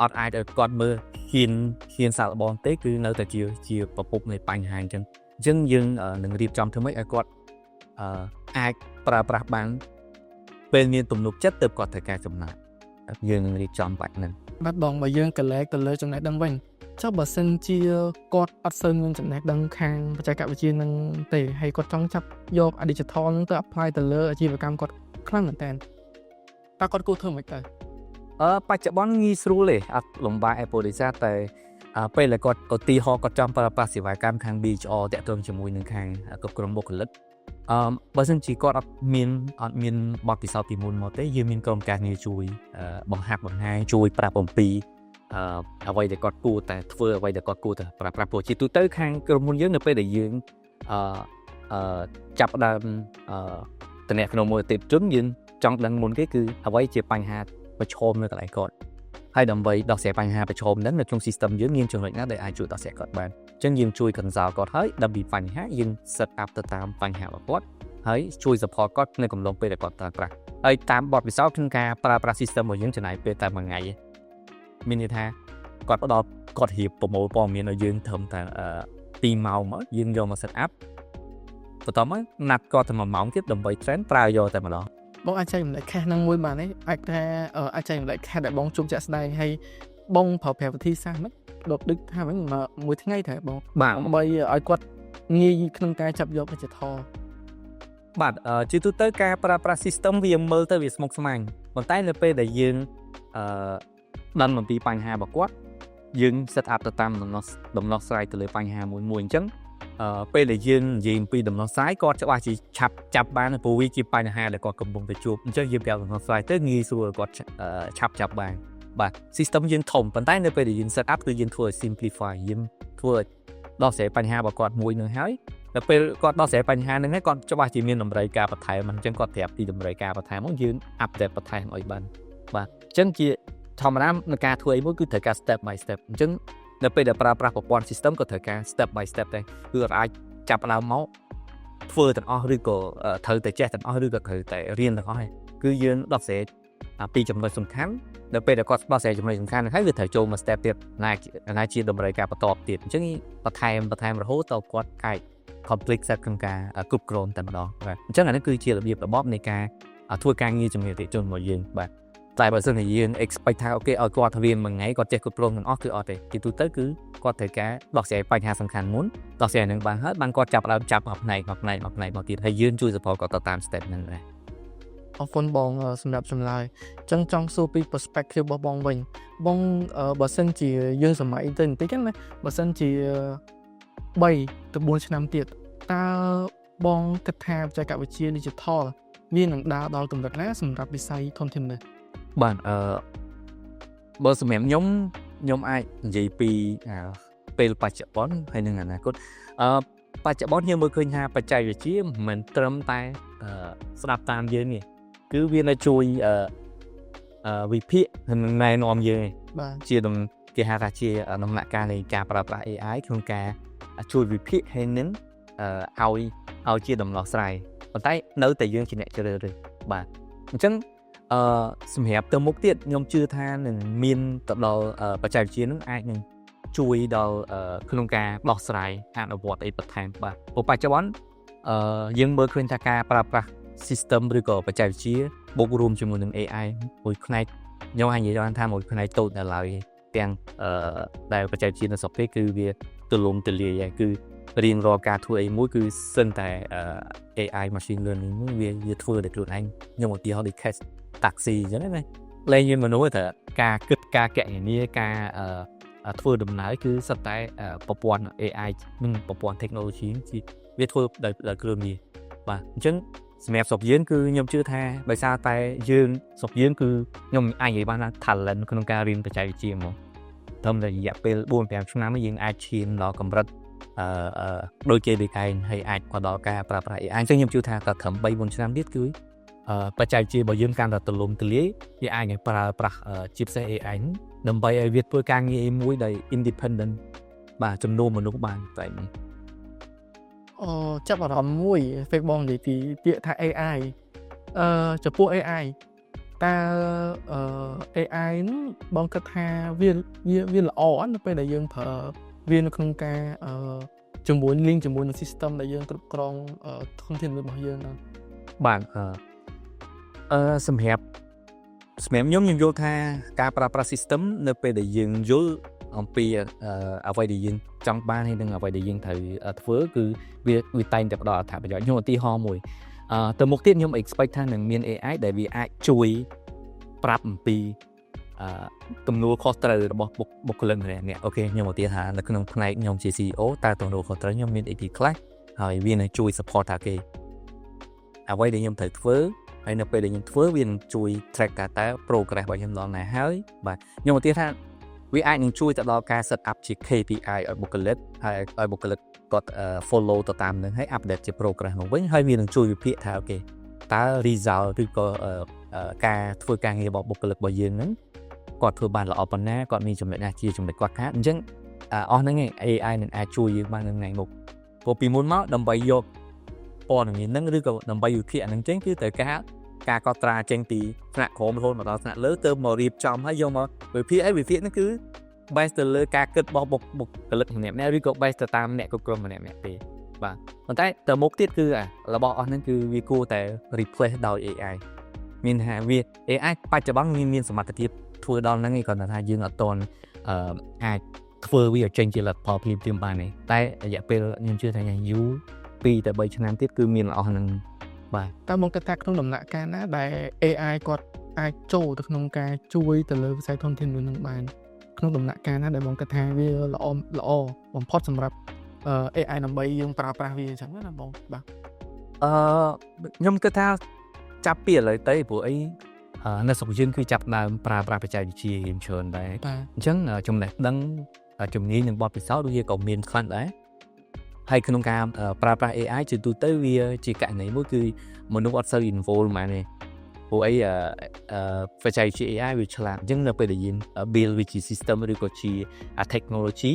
អត់អាចឲ្យគាត់មើលហ៊ានសាកល្បងទេគឺនៅតែជាប្រភពនៃបញ្ហាអញ្ចឹងអញ្ចឹងយើងនឹងរៀបចំធ្វើម៉េចឲ្យគាត់អាចប្រើប្រាស់បានពេលមានទំនុកចិត្តទើបគាត់ត្រូវការចំណាយយើងនឹងរៀបចំបាច់ហ្នឹង បាទបងបើយើងកលែកទៅលើចំណេះដឹងវិញចុះបើសិនជាគាត់អត់សូវមានចំណេះដឹងខាងបច្ចេកវិទ្យានឹងទេហើយគាត់ចង់ចាប់យក digital ហ្នឹងទៅ apply ទៅលើអាជីវកម្មគាត់ខ្លាំងមែនតើតើគាត់គួរធ្វើម៉េចទៅ បច្ចុប្បន្នងាយស្រួលទេអត់លំបាកឯព្រោះដោយសារតែពេលដែលគាត់ឧទាហរណ៍គាត់ចង់ប្រើប្រាស់សេវាកម្មខាង BHR ទាក់ទងជាមួយនឹងខាងគ្រប់គ្រងបុគ្គលិកបើសិនជាគាត់អត់មានបទពិសោធន៍ពីមុនមកទេយើងមានក្រុមការងារជួយបង្ហាត់បង្ហាញជួយប្រាប់អំពីអ្វីដែលគាត់គួរតែធ្វើអ្វីដែលគាត់គួរតែប្រើប្រាស់ព្រោះជាទូទៅខាងក្រុមហ៊ុនយើងនៅពេលដែលយើងអឺអឺចាប់ផ្ដើមអឺតំណក្នុងមួយអតិថិជនយើងចង់ដឹងមុនគេគឺអ្វីជាបញ្ហាប្រឈមនៅកន្លែងគាត់ហ ហើយដើម្បីដោះស្រាយបញ្ហាប្រឈមហ្នឹងនៅក្នុង system យើងមានចំណុចណាដែលអាចជួយដោះស្រាយគាត់បានអញ្ចឹងយើងជួយ consult គាត់ហើយដើម្បីបញ្ហាយើង set up ទៅតាមបញ្ហារបស់គាត់ហើយជួយ support គាត់នៅកំឡុងពេលដែលគាត់ប្រើប្រាស់ហើយតាមបទពិសោធន៍ក្នុងការប្រើប្រាស់ system របស់យើងចំណាយពេលតែមួយថ្ងៃទេមានន័យថាគាត់ផ្ដល់គាត់រៀបប្រមូលព័ត៌មានឲ្យយើងត្រឹមតែ2ម៉ោងមកយើងយកមក set up បន្ទាប់មកណាត់គាត់តែ1ម៉ោងទៀតដើម្បី train ប្រើយកតែម្ដង។ បងអាចចែករំលែក case ហ្នឹងមួយបានទេអាចថាអាចចែករំលែក case ដែលបងជួបជាក់ស្ដែងហើយបងប្រើប្រាស់វិធីសាស្ត្រហ្នឹងដូចដូចថាវិញមួយថ្ងៃត្រូវបង បាទ។ ដើម្បីឲ្យគាត់ងាយក្នុងការចាប់យក digital។ បាទជាទូទៅការប្រើប្រាស់ system វាមើលទៅវាស្មុគស្មាញប៉ុន្តែនៅពេលដែលយើងដឹងអំពីបញ្ហារបស់គាត់យើង set up ទៅតាមដំណោះស្រាយទៅលើបញ្ហាមួយមួយអញ្ចឹងពេលដែលយើងនិយាយអំពីដំណោះស្រាយគាត់ច្បាស់ជាឆាប់ចាប់បានព្រោះវាជាបញ្ហាដែលគាត់កំពុងតែជួបអញ្ចឹងយើងប្រាប់ដំណោះស្រាយទៅងាយស្រួលគាត់ឆាប់ចាប់បានបាទ system យើងធំប៉ុន្តែនៅពេលដែលយើង set up គឺយើងធ្វើឲ្យ simplify យើងធ្វើឲ្យដោះស្រាយបញ្ហារបស់គាត់មួយនឹងហើយដល់ពេលគាត់ដោះស្រាយបញ្ហាហ្នឹងហើយគាត់ច្បាស់ជាមានតម្រូវការបន្ថែមអញ្ចឹងគាត់ប្រាប់ពីតម្រូវការបន្ថែមមកយើង update បន្ថែមឲ្យបានបាទអញ្ចឹងជាធម្មតាในការធ្វើអីមួយគឺត្រូវការ step by step អញ្ចឹងនៅពេលដែលប្រើប្រាស់ប្រព័ន្ធ system ក៏ត្រូវការ step by step ដែរគឺអត់អាចចាប់ផ្ដើមមកធ្វើទាំងអស់ឬក៏ត្រូវតែចេះទាំងអស់ឬក៏ត្រូវតែរៀនទាំងអស់ទេគឺយើងដោះស្រាយពីចំណុចសំខាន់ដល់ពេលដែលគាត់ដោះស្រាយចំណុចសំខាន់ហ្នឹងហើយវាត្រូវចូលមក step ទៀតណាណាជាតម្រូវការបន្តទៀតអញ្ចឹងបន្ថែមបន្ថែមរហូតដល់គាត់អាច complete set ក្នុងការគ្រប់គ្រងតែម្ដងបាទអញ្ចឹងអានេះគឺជារបៀបរបបនៃការធ្វើការងារជំនាញអតិថិជនរបស់យើងបាទតែបើសិនជាយើង expect ថា okay ឲ្យគាត់រៀនមួយថ្ងៃគាត់ចេះគ្រប់គ្រងទាំងអស់គឺអត់ទេជាទូទៅគឺគាត់ត្រូវការដោះស្រាយបញ្ហាសំខាន់មុនដោះស្រាយនឹងបានហើយបានគាត់ចាប់ផ្ដើមចាប់មួយផ្នែកមួយផ្នែកមួយផ្នែកមកទៀតហើយយើងជួយ support គាត់ទៅតាម step ហ្នឹងដែរ។ អរគុណបងសម្រាប់ចម្លើយអញ្ចឹងចង់សួរពី perspective របស់បងវិញបងបើសិនជាយើងសម័យទៅបន្តិចណាបើសិនជា3ទៅ4ឆ្នាំទៀតតើបងគិតថាបច្ចេកវិទ្យា digital វានឹងដើរដល់កម្រិតណាសម្រាប់វិស័យធនធានមនុស្ស? បាទបើសម្រាប់ខ្ញុំខ្ញុំអាចនិយាយពីពេលបច្ចុប្បន្នហើយនិងអនាគតបច្ចុប្បន្នយើងមើលឃើញថាបច្ចេកវិទ្យាមិនត្រឹមតែស្ដាប់តាមយើងទេគឺវានៅជួយអឺវិភាគនិងណែនាំយើងឯង បាទ។ ជាដំគេហៅថាជាដំណាក់កាលនៃការប្រើប្រាស់ AI ក្នុងការជួយវិភាគហើយនឹងឲ្យជាដំណោះស្រាយប៉ុន្តែនៅតែយើងជាអ្នកជ្រើសរើសបាទអញ្ចឹងសម្រាប់ទៅមុខទៀតខ្ញុំជឿថានឹងមានទៅដល់បច្ចេកវិទ្យានឹងអាចនឹងជួយដល់ក្នុងការដោះស្រាយអនុវត្តអីបន្ថែមបាទព្រោះបច្ចុប្បន្នយើងមើលឃើញថាការប្រើប្រាស់ system ឬក៏បច្ចេកវិទ្យាបូករួមជាមួយនឹង AI មួយផ្នែកខ្ញុំអាចនិយាយបានថាមួយផ្នែកតូចនៅឡើយទាំងដែលបច្ចេកវិទ្យានៅស្រុកគេគឺវាទូលំទូលាយហើយគឺរៀងរាល់ការធ្វើអីមួយគឺសឹងតែ AI machine learning វាធ្វើដោយខ្លួនឯងខ្ញុំឧទាហរណ៍ដូច case taxi អញ្ចឹងណាលែងមានមនុស្សតែការគិតការកណនាការធ្វើដំណើរគឺសុទ្ធតែប្រព័ន្ធ AI និងប្រព័ន្ធ technology ជាវាធ្វើដោយគ្រឿងនេះបាទអញ្ចឹងសម្រាប់ស្រុកយើងគឺខ្ញុំជឿថាដោយសារតែយើងស្រុកយើងគឺខ្ញុំអាចនិយាយបានថា talent ក្នុងការរៀនបច្ចេកវិទ្យាមកត្រឹមតែរយៈពេល4 5ឆ្នាំយើងអាចឈានដល់កម្រិតដូចគេដូចឯងហើយអាចមកដល់ការប្រើប្រាស់ AI អញ្ចឹងខ្ញុំជឿថាតែត្រឹម3 4ឆ្នាំទៀតគឺបច្ចេកវិទ្យារបស់យើងកាន់តែទូលំទូលាយវាអាចនឹងប្រើប្រាស់ជាពិសេស AI ដើម្បីឲ្យវាធ្វើការងារមួយដែល independent បាទចំនួនមនុស្សបានតែនេះ។ អូចាប់អារម្មណ៍មួយពេលបងនិយាយពីពាក្យថា AI ចំពោះ AI តើAI ហ្នឹងបងគិតថាវាល្អអត់នៅពេលដែលយើងប្រើវានៅក្នុងការជាមួយ link ជាមួយនឹង system ដែលយើងគ្រប់គ្រងធនធានមនុស្សរបស់យើងហ្នឹង? បាទសម្រាប់ខ្ញុំខ្ញុំយល់ថាការប្រើប្រាស់ system នៅពេលដែលយើងយល់អំពីអ្វីដែលយើងចង់បានហើយនិងអ្វីដែលយើងត្រូវធ្វើគឺវាតែងតែផ្ដល់អត្ថប្រយោជន៍ខ្ញុំឧទាហរណ៍មួយទៅមុខទៀតខ្ញុំ expect ថានឹងមាន AI ដែលវាអាចជួយប្រាប់អំពីទំនួលខុសត្រូវរបស់បុគ្គលិកម្នាក់ៗ okay ខ្ញុំឧទាហរណ៍នៅក្នុងផ្នែកខ្ញុំជា CEO តើទំនួលខុសត្រូវខ្ញុំមានអីគេខ្លះហើយវានឹងជួយ support ថាគេអ្វីដែលខ្ញុំត្រូវធ្វើហើយនៅពេលដែលខ្ញុំធ្វើវានឹងជួយ track ថាតើ progress របស់ខ្ញុំដល់ណាហើយបាទខ្ញុំឧទាហរណ៍ថាវាអាចនឹងជួយទៅដល់ការ set up ជា KPI ឲ្យបុគ្គលិកហើយឲ្យបុគ្គលិកគាត់ follow ទៅតាមនឹងហើយ update ជា progress មកវិញហើយវានឹងជួយវិភាគថា okay តើ result ឬក៏ការធ្វើការងាររបស់បុគ្គលិករបស់យើងហ្នឹង គាត់ធ្វើបានល្អប៉ុណ្ណាគាត់មានចំណុចណាជាចំណុចគាត់ខាតអញ្ចឹងអស់ហ្នឹងឯង AI នឹងអាចជួយយើងបាននៅថ្ងៃមុខព្រោះពីមុនមកដើម្បីយកព័ត៌មានហ្នឹងឬក៏ដើម្បីវិភាគអាហ្នឹងចេញគឺត្រូវការការកត់ត្រាចេញពីថ្នាក់ក្រោមរហូតមកដល់ថ្នាក់លើទៅមករៀបចំហើយយកមកវិភាគហើយវិភាគហ្នឹងគឺ base ទៅលើការគិតរបស់បុគ្គលិកម្នាក់ៗឬក៏ base ទៅតាមអ្នកគ្រប់គ្រងម្នាក់ៗទេបាទប៉ុន្តែទៅមុខទៀតគឺអារបស់អស់ហ្នឹងគឺវាគួរតែ replace ដោយ AI មានថាវា AI បច្ចុប្បន្នវាមានសមត្ថភាពធ្វើដល់ហ្នឹងឯងគ្រាន់តែថាយើងអត់ទាន់អាចធ្វើវាឲ្យចេញជាលទ្ធផលភ្លាមៗបានទេតែរយៈពេលខ្ញុំជឿថាយ៉ាងយូរ2ទៅ3ឆ្នាំទៀតគឺមានអស់ហ្នឹងបាទ តើបងគិតថាក្នុងដំណាក់កាលណាដែល AI គាត់អាចចូលទៅក្នុងការជួយទៅលើវិស័យធនធានមនុស្សនឹងបានក្នុងដំណាក់កាលណាដែលបងគិតថាវាល្អល្អបំផុតសម្រាប់ AI ដើម្បីយើងប្រើប្រាស់វាអញ្ចឹងណាបងបាទ ខ្ញុំគិតថាចាប់ពីឥឡូវទៅព្រោះអីនៅស្រុកយើងគឺចាប់ដើមប្រើប្រាស់បច្ចេកវិទ្យារៀងច្រើនដែរ បាទ អញ្ចឹងចំណេះដឹងជំនាញនិងបទពិសោធន៍វាក៏មានខ្លះដែរហើយក្នុងការប្រើប្រាស់ AI ជាទូទៅវាជាករណីមួយគឺមនុស្សអត់សូវ involve ហ្មងទេព្រោះអីបច្ចេកវិទ្យា AI វាឆ្លាតអញ្ចឹងនៅពេលដែលយើង build វាជា system ឬក៏ជា technology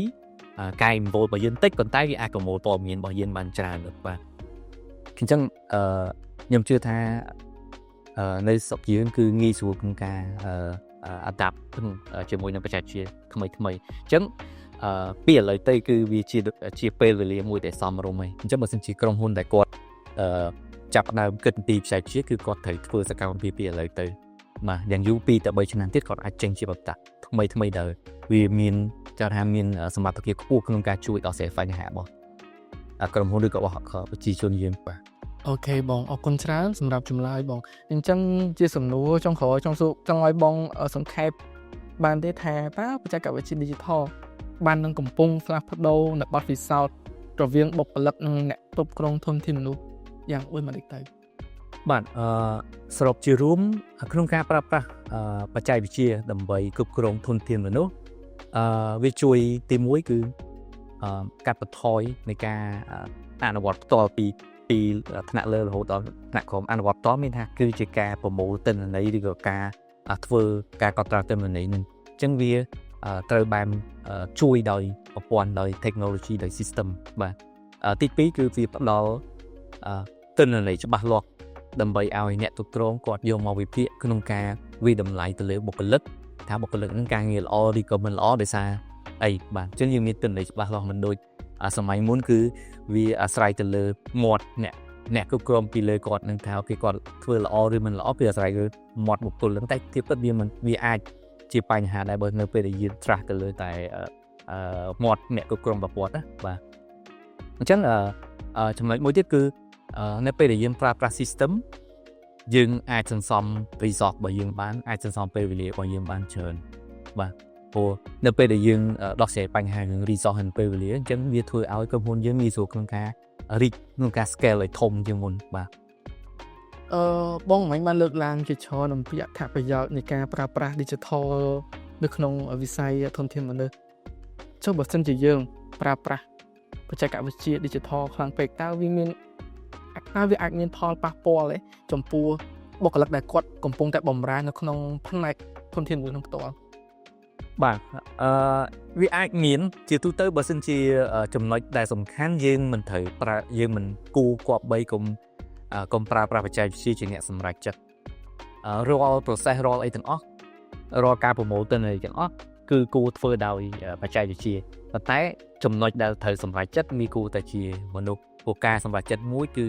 ការ involve របស់យើងតិចប៉ុន្តែវាអាចប្រមូលព័ត៌មានរបស់យើងបានច្រើនបាទអញ្ចឹងអឺខ្ញុំជឿថានៅស្រុកយើងគឺងាយស្រួលក្នុងការ adapt ជាមួយនឹងបច្ចេកវិទ្យាថ្មីថ្មីអញ្ចឹងអឺពីឥឡូវទៅគឺវាជាជាពេលវេលាមួយដែលសមរម្យហើយអញ្ចឹងបើសិនជាក្រុមហ៊ុនដែលគាត់អឺចាប់ផ្ដើមគិតពីបច្ចេកវិទ្យាគឺគាត់ត្រូវធ្វើសកម្មភាពពីឥឡូវទៅបាទយ៉ាងយូរ2ទៅ3ឆ្នាំទៀតគាត់អាចចេញជាបន្តថ្មីថ្មីដែលវាមានចៅថាមានសមត្ថភាពខ្ពស់ក្នុងការជួយដោះស្រាយបញ្ហារបស់ក្រុមហ៊ុនឬក៏របស់ប្រជាជនយើងបាទ OK បងអរគុណច្រើនសម្រាប់ចម្លើយបងអញ្ចឹងជាសំណួរចុងក្រោយចង់សួរចង់ឲ្យបងសង្ខេបបានទេថាតើបច្ចេកវិទ្យា Digital បាននឹងកំពុងផ្លាស់ប្ដូរនៅបទពិសោធន៍រវាងបុគ្គលិកនិងអ្នកគ្រប់គ្រងធនធានមនុស្សយ៉ាងដូចម្តេចទៅ បាទអឺសរុបជារួមក្នុងការប្រើប្រាស់បច្ចេកវិទ្យាដើម្បីគ្រប់គ្រងធនធានមនុស្សវាជួយទី1គឺកាត់បន្ថយនៃការអនុវត្តផ្ទាល់ពីថ្នាក់លើរហូតដល់ថ្នាក់ក្រោមអនុវត្តផ្ទាល់មានថាគឺជាការប្រមូលទិន្នន័យឬក៏ការធ្វើការកត់ត្រាទិន្នន័យនឹងអញ្ចឹងវាត្រូវបានជួយដោយប្រព័ន្ធដោយ technology ដោយ system បាទទី2គឺវាផ្ដល់ទិន្នន័យច្បាស់លាស់ដើម្បីឲ្យអ្នកគ្រប់គ្រងគាត់យកមកវិភាគក្នុងការវាយតម្លៃទៅលើបុគ្គលិកថាបុគ្គលិកហ្នឹងការងារល្អឬក៏មិនល្អដោយសារអីបាទអញ្ចឹងយើងមានទិន្នន័យច្បាស់លាស់មិនដូចសម័យមុនគឺវាអាស្រ័យទៅលើមាត់អ្នកគ្រប់គ្រងពីលើគាត់នឹងថាគេគាត់ធ្វើល្អឬមិនល្អគឺអាស្រ័យលើមាត់បុគ្គលហ្នឹងតែធៀបពិតវាមិនវាអាចជាបញ្ហាដែរបើនៅពេលដែលយើង trust ទៅលើតែអឺមាត់អ្នកគ្រប់គ្រងប្រព័ន្ធណាបាទអញ្ចឹងចំណុចមួយទៀតគឺនៅពេលដែលយើងប្រើប្រាស់ system យើងអាចសន្សំ resource របស់យើងបានអាចសន្សំពេលវេលារបស់យើងបានច្រើនបាទព្រោះនៅពេលដែលយើងដោះស្រាយបញ្ហារឿង resource និងពេលវេលាអញ្ចឹងវាធ្វើឲ្យក្រុមហ៊ុនយើងងាយស្រួលក្នុងការរីកក្នុងការ scale ឲ្យធំជាងមុនបាទ បងមិញបានលើកឡើងជាច្រើនអំពីអត្ថប្រយោជន៍នៃការប្រើប្រាស់ digital នៅក្នុងវិស័យធនធានមនុស្សចុះបើសិនជាយើងប្រើប្រាស់បច្ចេកវិទ្យា digital ខ្លាំងពេកតើវាអាចមានផលប៉ះពាល់ទេចំពោះបុគ្គលិកដែលគាត់កំពុងតែបម្រើនៅក្នុងផ្នែកធនធានមនុស្សនឹងផ្ទាល់ បាទអឺវាអាចមានជាទូទៅបើសិនជាចំណុចដែលសំខាន់យើងមិនត្រូវប្រើយើងមិនគូគប្បីកុំប្រើប្រាស់បច្ចេកវិទ្យាជាអ្នកសម្រេចចិត្តរាល់ process រាល់អីទាំងអស់រាល់ការប្រមូលទិន្នន័យទាំងអស់គឺគួរធ្វើដោយបច្ចេកវិទ្យាប៉ុន្តែចំណុចដែលត្រូវសម្រេចចិត្តមានគួរតែជាមនុស្សព្រោះការសម្រេចចិត្តមួយគឺ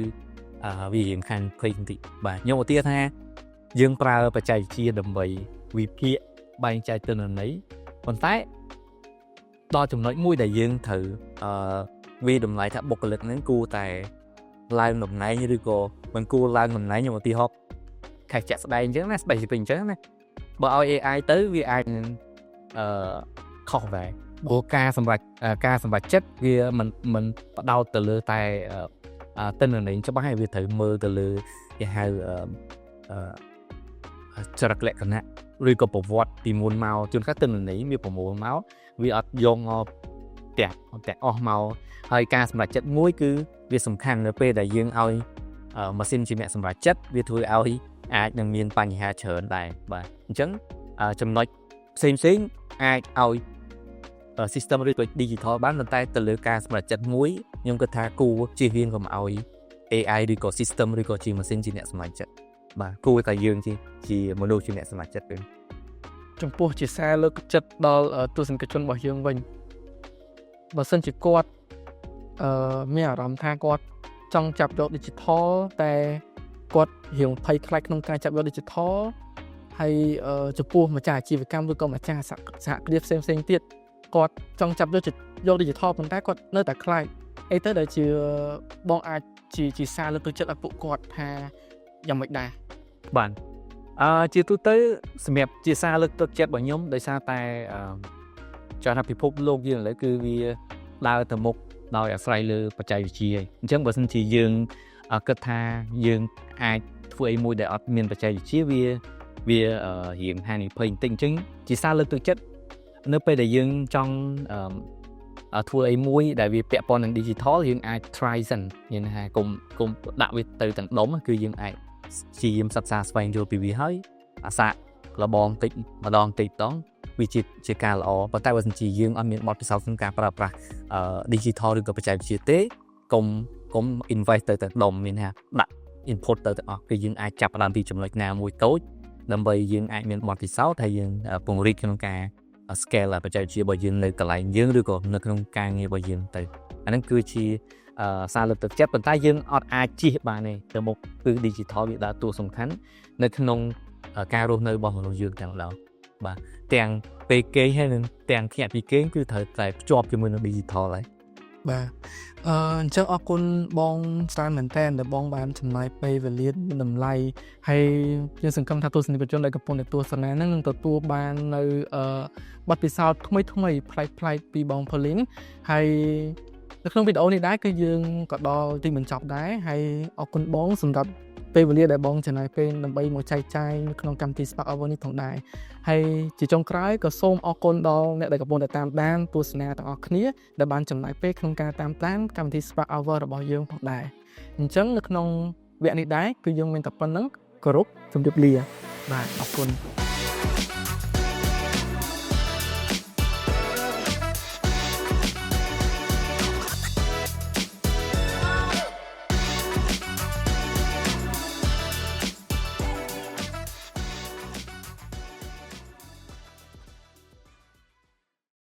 វារៀងខាងភ័យបន្តិចបាទខ្ញុំឧទាហរណ៍ថាយើងប្រើបច្ចេកវិទ្យាដើម្បីវិភាគបែងចែកទិន្នន័យប៉ុន្តែដល់ចំណុចមួយដែលយើងត្រូវវាយតម្លៃថាបុគ្គលិកហ្នឹងគួរតែឡើងតំណែងឬក៏មិនគួរឡើងតំណែងខ្ញុំឧទាហរណ៍ខែជាក់ស្ដែងអញ្ចឹងណា specific អញ្ចឹងណាបើឲ្យ AI ទៅវាអាចនឹងខុសដែរព្រោះការសម្រេចចិត្តវាមិនផ្ដោតទៅលើតែទិន្នន័យច្បាស់ហើយវាត្រូវមើលទៅលើគេហៅអឺចរិតលក្ខណៈឬក៏ប្រវត្តិពីមុនមកជួនកាលទិន្នន័យវាប្រមូលមកវាអត់យកមកទាំងទាំងអស់មកហើយការសម្រេចចិត្តមួយគឺវាសំខាន់នៅពេលដែលយើងឲ្យម៉ាស៊ីនជាអ្នកសម្រេចចិត្តវាធ្វើឲ្យអាចនឹងមានបញ្ហាច្រើនដែរបាទអញ្ចឹងចំណុច ផ្សេងផ្សេងអាចឲ្យ system ឬក៏ digital បានប៉ុន្តែទៅលើការសម្រេចចិត្តមួយខ្ញុំគិតថាគួរជៀសវាងកុំឲ្យ AI ឬក៏ system ឬក៏ជាម៉ាស៊ីនជាអ្នកសម្រេចចិត្តបាទគួរតែយើងជាមនុស្សជាអ្នកសម្រេចចិត្តវិញ។ ចំពោះជាសារលើកចិត្តដល់ទស្សនិកជនរបស់យើងវិញបើសិនជាគាត់មានអារម្មណ៍ថាគាត់ចង់ចាប់យក digital តែគាត់រៀងភ័យខ្លាចក្នុងការចាប់យក digital ហើយចំពោះម្ចាស់អាជីវកម្មឬក៏ម្ចាស់សហគ្រាសផ្សេងផ្សេងទៀតគាត់ចង់ចាប់យកយក digital ប៉ុន្តែគាត់នៅតែខ្លាចអីទៅដែលជាបងអាចជាសារលើកទឹកចិត្តឲ្យពួកគាត់ថាយ៉ាងម៉េចដែរ? បាទជាទូទៅសម្រាប់ជាសារលើកទឹកចិត្តរបស់ខ្ញុំដោយសារតែអឺចង់ថាពិភពលោកយើងឥឡូវគឺវាដើរទៅមុខដោយអាស្រ័យលើបច្ចេកវិទ្យាឯងអញ្ចឹងបើសិនជាយើងគិតថាយើងអាចធ្វើអីមួយដែលអត់មានបច្ចេកវិទ្យាវាវារៀងហានិភ័យបន្តិចអញ្ចឹងជាសារលើកទឹកចិត្តនៅពេលដែលយើងចង់ធ្វើអីមួយដែលវាពាក់ព័ន្ធនឹង digital យើងអាច try សិនមានថាកុំកុំដាក់វាទៅទាំងដុំគឺយើងអាចព្យាយាមសិក្សាស្វែងយល់ពីវាហើយអាសាកលបងតិចម្ដងតិចតងវាជាការល្អប៉ុន្តែបើសិនជាយើងអត់មានបទពិសោធន៍ក្នុងការប្រើប្រាស់ digital ឬក៏បច្ចេកវិទ្យាទេកុំកុំ invest ទៅតែដុំមានថាដាក់ input ទៅទាំងអស់គឺយើងអាចចាប់ផ្ដើមពីចំណុចណាមួយតូចដើម្បីយើងអាចមានបទពិសោធន៍ហើយយើងពង្រីកក្នុងការ scale បច្ចេកវិទ្យារបស់យើងនៅកន្លែងយើងឬក៏នៅក្នុងការងាររបស់យើងទៅអាហ្នឹងគឺជាសារលើកទឹកចិត្តប៉ុន្តែយើងអត់អាចជៀសបានទេទៅមុខគឺ digital វាដើរតួសំខាន់នៅក្នុងការរស់នៅរបស់មនុស្សយើងទាំងដល់បាទទាំងពេលគេងហើយនិងទាំងភ្ញាក់ពីគេងគឺត្រូវតែភ្ជាប់ជាមួយនឹង digital ហើយ។ បាទអញ្ចឹងអរគុណបងច្រើនមែនតើដែលបងបានចំណាយពេលវេលាមានតម្លៃហើយយើងសង្ឃឹមថាទស្សនិកជនដែលកំពុងតែទស្សនាហ្នឹងនឹងទទួលបាននៅបទពិសោធន៍ថ្មីថ្មីប្លែកប្លែកពីបង Pauline ហើយនៅក្នុងវីដេអូនេះដែរគឺយើងក៏ដល់ទីបញ្ចប់ដែរហើយអរគុណបងសម្រាប់ពេលវេលាដែលបងចំណាយពេលដើម្បីមកចែកចាយនៅក្នុងកម្មវិធី Spark Hour នេះផងដែរហើយជាចុងក្រោយក៏សូមអរគុណដល់អ្នកដែលកំពុងតែតាមដានទស្សនាទាំងអស់គ្នាដែលបានចំណាយពេលក្នុងការតាមដានកម្មវិធី Spark Hour របស់យើងផងដែរអញ្ចឹងនៅក្នុងវគ្គនេះដែរគឺយើងមានតែប៉ុណ្ណឹងគោរពជម្រាបលាបាទអរគុណ។